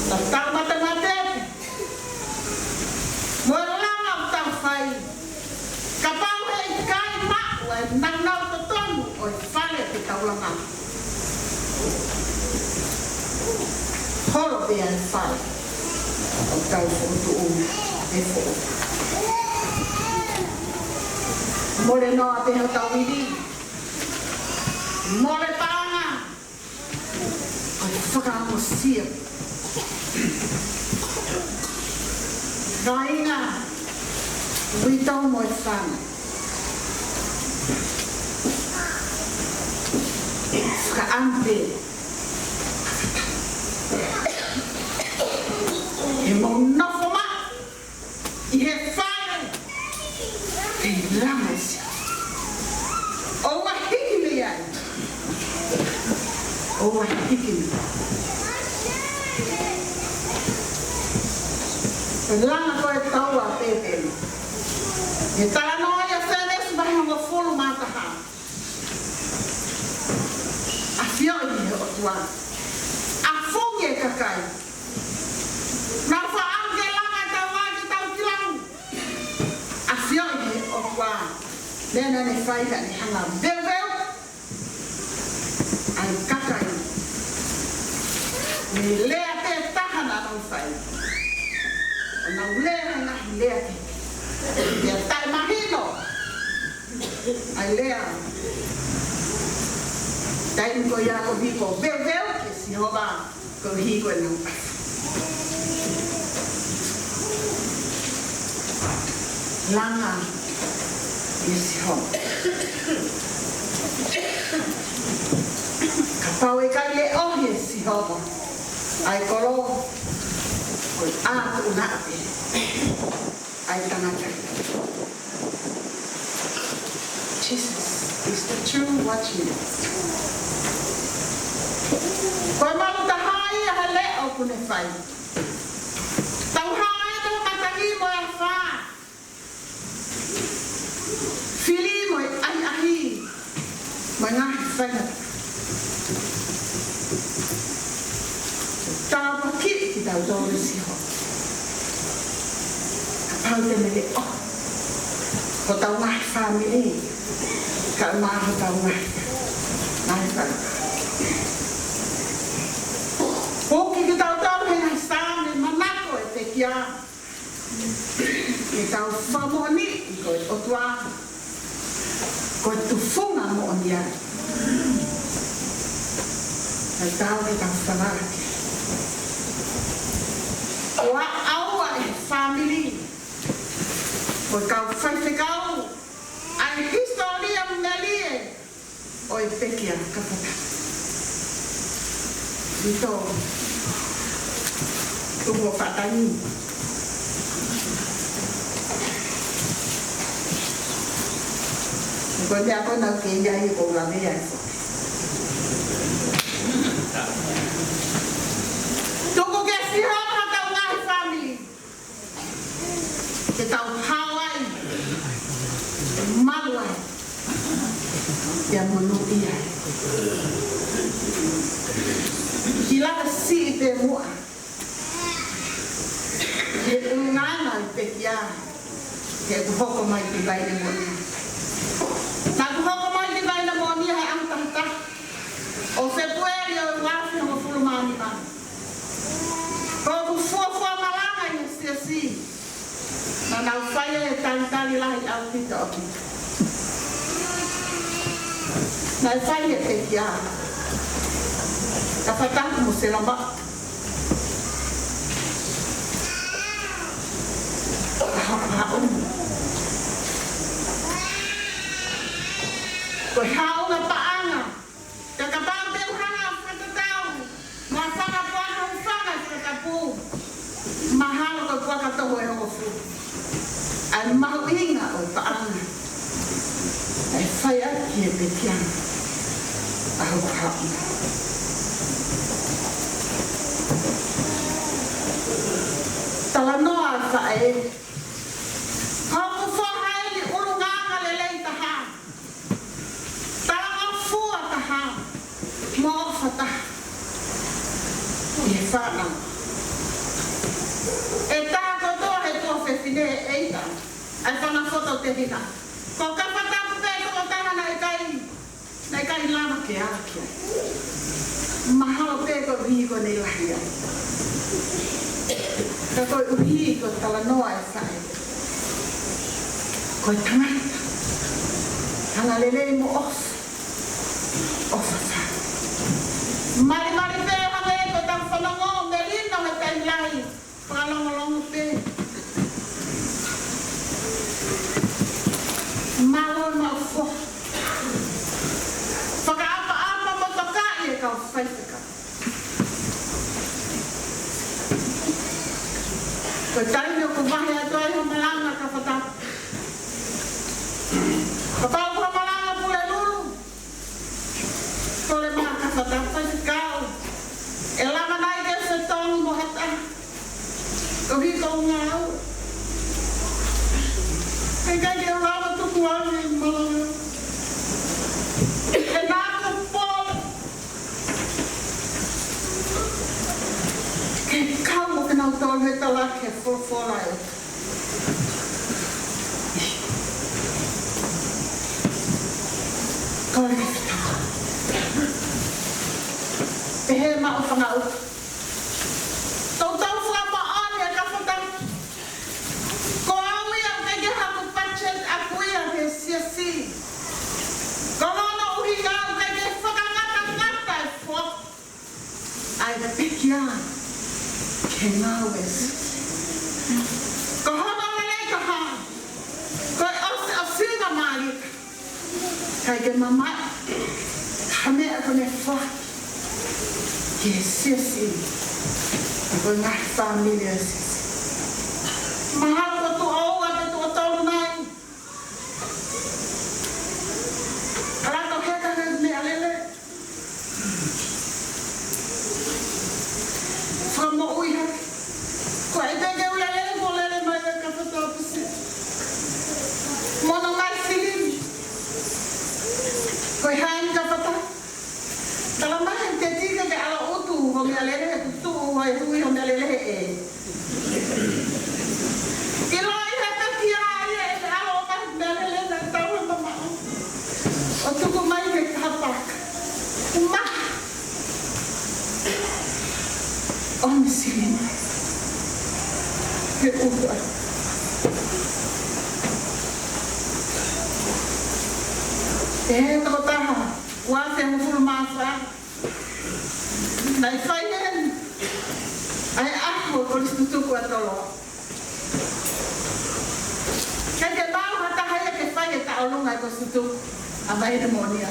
Tau tau matemate mo e langa ʻoku tau fai. Kapau he ʻikai maʻu ʻa e nāunau totonu ʻo e fale ʻoku tau langa, holo pē ʻa e fale ʻoku tau fokotuʻu ʻe foʻou. Mole noa pē hotau ivi. Mole paʻanga. ʻOku fakaongosia. Kāinga, uitou mo e fānau, fakaʻamu pē ke mou nofo maʻu ʻi he fale ʻe langa ʻe Sihova. ʻOua ʻe hiki mei ai. ʻOua ʻe hiki mei ai. Ko e langa ko ē ʻa e taua ʻa Pēteli, ʻi he talanoa ʻia Sēnesi vahe hongofulu mā taha. ʻAfioʻi ʻe he ʻOtua. ʻAfungi e kakai. Nau faʻa ʻalu ke langa e taua ke tau kilau. ʻAfioʻi ʻe he ʻOtua. Meʻa naʻa ne fai, naʻa ne hanga ʻo veuveu ʻa e kakai mei he lea pē taha naʻa nau fai. ʻO nau lea he ngaahi lea kehe. Pea taʻemahino ʻa e lea. Taimi ko ia ko e hiko veuveu ki he Sihova, ko e hiko ʻenau ʻafu. Langa ʻe Sihova. Kapau ʻe ʻikai leʻohi ʻe Sihova ʻa e kolo, ko e ʻā tuʻunaʻa pē ʻa e tangata. Jesus is the true watchman. Ko e malu taha ia he leʻo ʻoku ne fai. Tau hā ai mo e matahi mo e afā. Fili mo e ʻahiʻahi mo e ngaahi faingataʻa. Tāpuakiʻi kitautolu ʻe Sihova. Kapau te ne leʻo hotau ngaahi fāmili, kae ʻumaʻā hotau ngaahi, ngaahi faingataʻa. Foki kitautolu he ngaahi Saame, manako e pekia ke tau fakamoʻoniʻi ko e ʻOtua ko e tufunga moʻoni ia. Kae tau ke tau falala ki ai. ʻOua ʻe ʻaʻau ʻa e fāmili, ko e kau faifekau, ʻa e hisitōlia melie, Pekia Kafata. Ito. Tumo Fatani. Ko e meʻa ko ena ke ʻi ai ko e lave ai. Tuku ke siʻi hoko hotau ngaahi fāmili. Ke tau hao ai, malu ai, pea monūʻia ai. Ki laka siʻi pē muʻa. Ki he ʻulungaanga ʻo e pekia, he kuo hoko mai ki Vainemonia. Naʻa ku hoko mai ki Vainemonia he ʻaho taha taha ʻo Fēpueli ʻo e ua afe hongofulu mā nima. Ko ʻeku fuofua malanga ʻi he siasi, naʻa nau fai e talitali lahi ʻaupito ʻaupito. Naʻe fai ʻe he pekia Kafata mo Selama. Haʻu. Ko e haʻu ʻa e paʻanga. Ka kapau te u hanga ʻo fakatatau mo e fanga puaka hūfanga ʻi he fakatapu, mahalo ko e puaka toho ʻe hongofulu ʻa e mahuʻinga ʻo e paʻanga naʻe fai ʻaki ʻe he pekia ʻa hoku haʻu. Talanoa ʻa e faʻē. Ko hoku foha ʻi he ʻulungaanga lelei taha. Talangofua taha, mo ʻofa taha ʻi he fānau. ʻE tā kotoa he tuofefine ʻe ʻita ʻa e fanga foto tehina. Ko Kafata pē tokotaha naʻe ʻikai, naʻe ʻikai lava ke ala ki ai. Mahalo pē koeʻuhi ko ʻene lahi ai. Ka koeʻuhi ko e talanoa ʻa e faʻē, ko e tangata angalelei mo ʻofa, ʻofa fai. Malimali pē hangē ko ʻetau fanongo melino he taimi lahi, fakalongolongo pē. Mālō e maʻu foha. Fakaʻapaʻapa mo tokaʻi e kau faifekau. Ko e taimi ʻoku vahe atu ai ha malanga Kafata. Kapau ko ha malanga Pulelulu, kole mai Kafata, faifekau, ʻe lava nai ke fetongi mo ha taha? Ko e kiʻi kau ngāue. ʻIkai ke lava tuku ange malanga. ʻE naʻa ku pole ke kau mo kinautolu he talaki e folofola ē. Kole ke fetongi. Pehē maʻu fanga ʻuta. Toutou fakamoʻoni ʻe Kafata. Ko au ia ʻoku ʻikai ke ʻi ai haku budget ʻaʻaku ia ki he siasi. Ko hono ʻuhinga ʻoku ʻikai ke fakangatangata e foha ʻa e pekia ki he ngāue ʻa e siasi. Ko hono lelei taha, ko e ʻosi, ʻosinga mālie. ʻIkai ke mamaʻo ha meʻa ko ʻene foaki ki he siasi, ko e ngaahi fāmili ʻo e siasi. Mahalo ko e tuʻo ua pe tuʻo tolu nai. Ka lato heka he meʻalele. Fakamoʻui hake. Ko e ʻai pē ke u lele, mo lele mai ʻa Kafata ʻo pisi. Mo nau mai silini. Ko e hā eni Kafata? Tala mai he tētike ke ʻalu ʻo utu ho meʻalele, he kuo tuʻu ʻa e hui ho meʻalele he ʻē. ʻIloʻi ʻe he pekia ia ʻe ʻalu ʻo maʻu meʻalele naʻe tau he mamaʻo ʻo tuku mai ke kapaka. Uma. ʻO misi ni. He uta. ʻE he tokotaha ua afe hongofulu mā fā. Naʻe fai eni ʻa e ʻaho e kolisi tutuku ʻa Toloa. ʻIkai ke maʻu ha taha ia ke fai e taʻolunga e kolisi tutuku ʻa Vainemonia.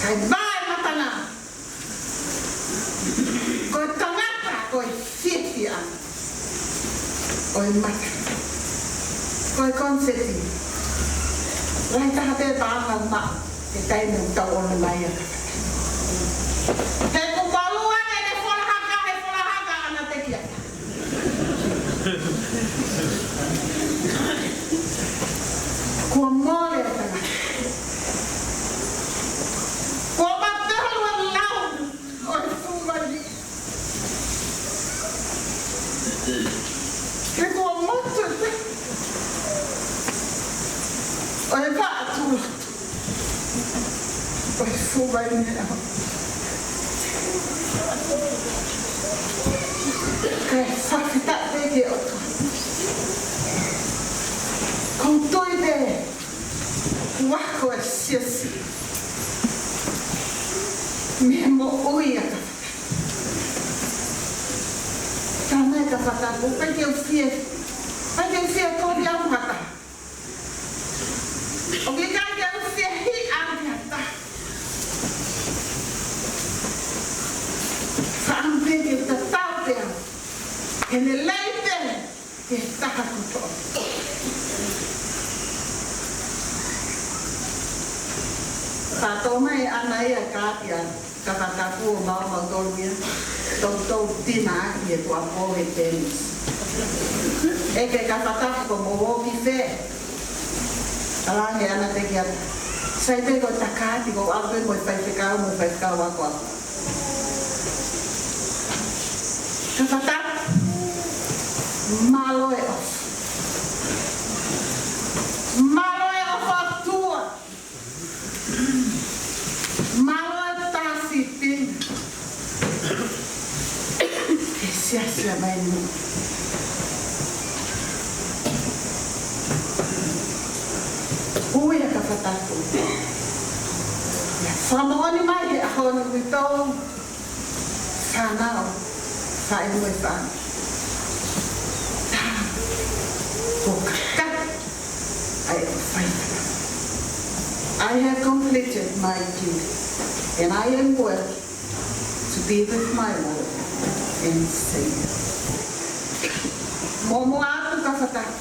Kae vaematanga. Ko e tangata, ko e fiefia ʻo e mata. Ko e confetti. Lahi taha pē paʻanga maʻu he taimi ʻoku tau ʻomi mai ai. He kuo malu ange ʻene folahaka, he folahaka ʻa e ʻanatekiʻanga. Kuo mole ʻa e tangata. Kuo matalu ʻa e lau ʻo e fuʻu vaine. He kuo motu ʻa e, ʻo e vaʻa tula ʻo e fuʻu vaine. Kae fakafetaʻi ki he ʻOtua. Ko e tui pē kuo ako e siasi mei he moʻui ʻa Kafatapu. Talamai ʻe Kafatapu, ʻoku ʻikai ke u fie, ʻikai ke u fie kovi au mata. ʻOku ʻikai ke u fie hiʻa au ki ha taha. Fakaʻamu pē ke u tatau pē au. He lelei pē ki he taha kotoa. Faʻa toʻo mai ʻe ʻAna ia e kaati ʻa Kafatapu ʻo maʻu mautolu ia. Toutou tina ʻaki e kuapo he tenisi. ʻEke ʻe Kafatapu, ko hoʻomou ō ki fē? Talaange ʻe ʻAna, teʻeki ai. Sai pē ko e ta kaati, ko au pē mo e faifekau, mo e faifekau akoako. Kafatapu, mālō e ʻofa. Mālō e ʻofa ʻa e ʻOtua. Mālō e tā sīpinga. Ke siasi ʻa mai nu. Ui ʻa Kafatapu. Ia fakamoʻoni mai he ʻaho ni ʻoku tau fānau, faʻē mo e fānau. Tā, ko kaka. I, I have completed my duty, and I am worthy to be with my Lord and Savior. Mōmoa atu Kafatapu,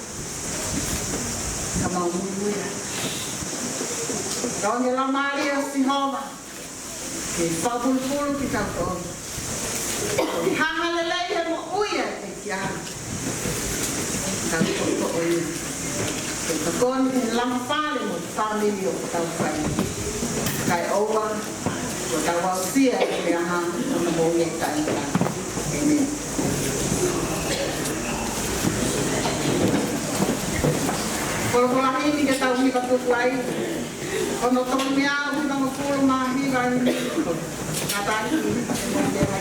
ka mau muimui atu. Ka ʻoange Laumālie ʻo Sihova ke fakapulupulu kitautolu. Hanga lelei he moʻui ʻa e pekia. Kitautolu ko eni. Ke tokoni ki he langa fale mo e fāmili ʻoku tau fai. Kae ʻoua kuo tau aʻusia ʻe he meʻa ʻa hono moʻui ʻe taʻengata. ʻĒmeni. Folofola himi ke tau hiva tuku ai. Ko hono tolungeau hivangofulu mā hiva. Kātaki,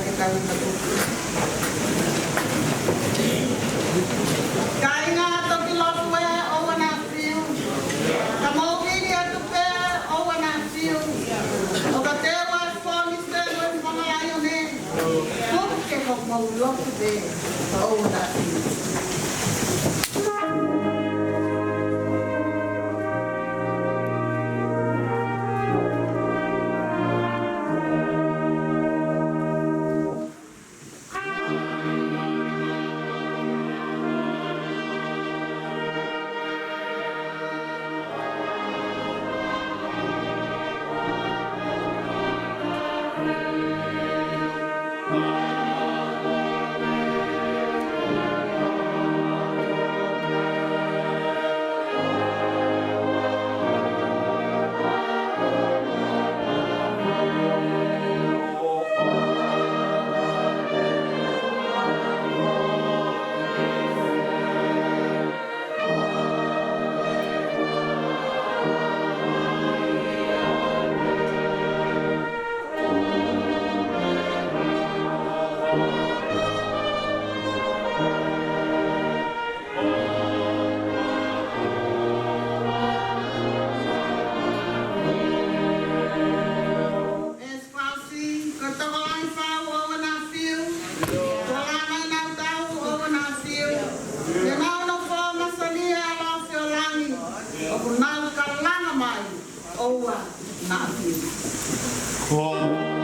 ke tau hiva tuku. Kāinga, toki lotu ē, ʻoua naʻa fiu. Ka mou vili atu pē, ʻoua naʻa fiu. ʻO ka teu ʻa e fōnise mo e fanga laione, puke hoʻomou lotu pē, ʻoua naʻa fiu. Ko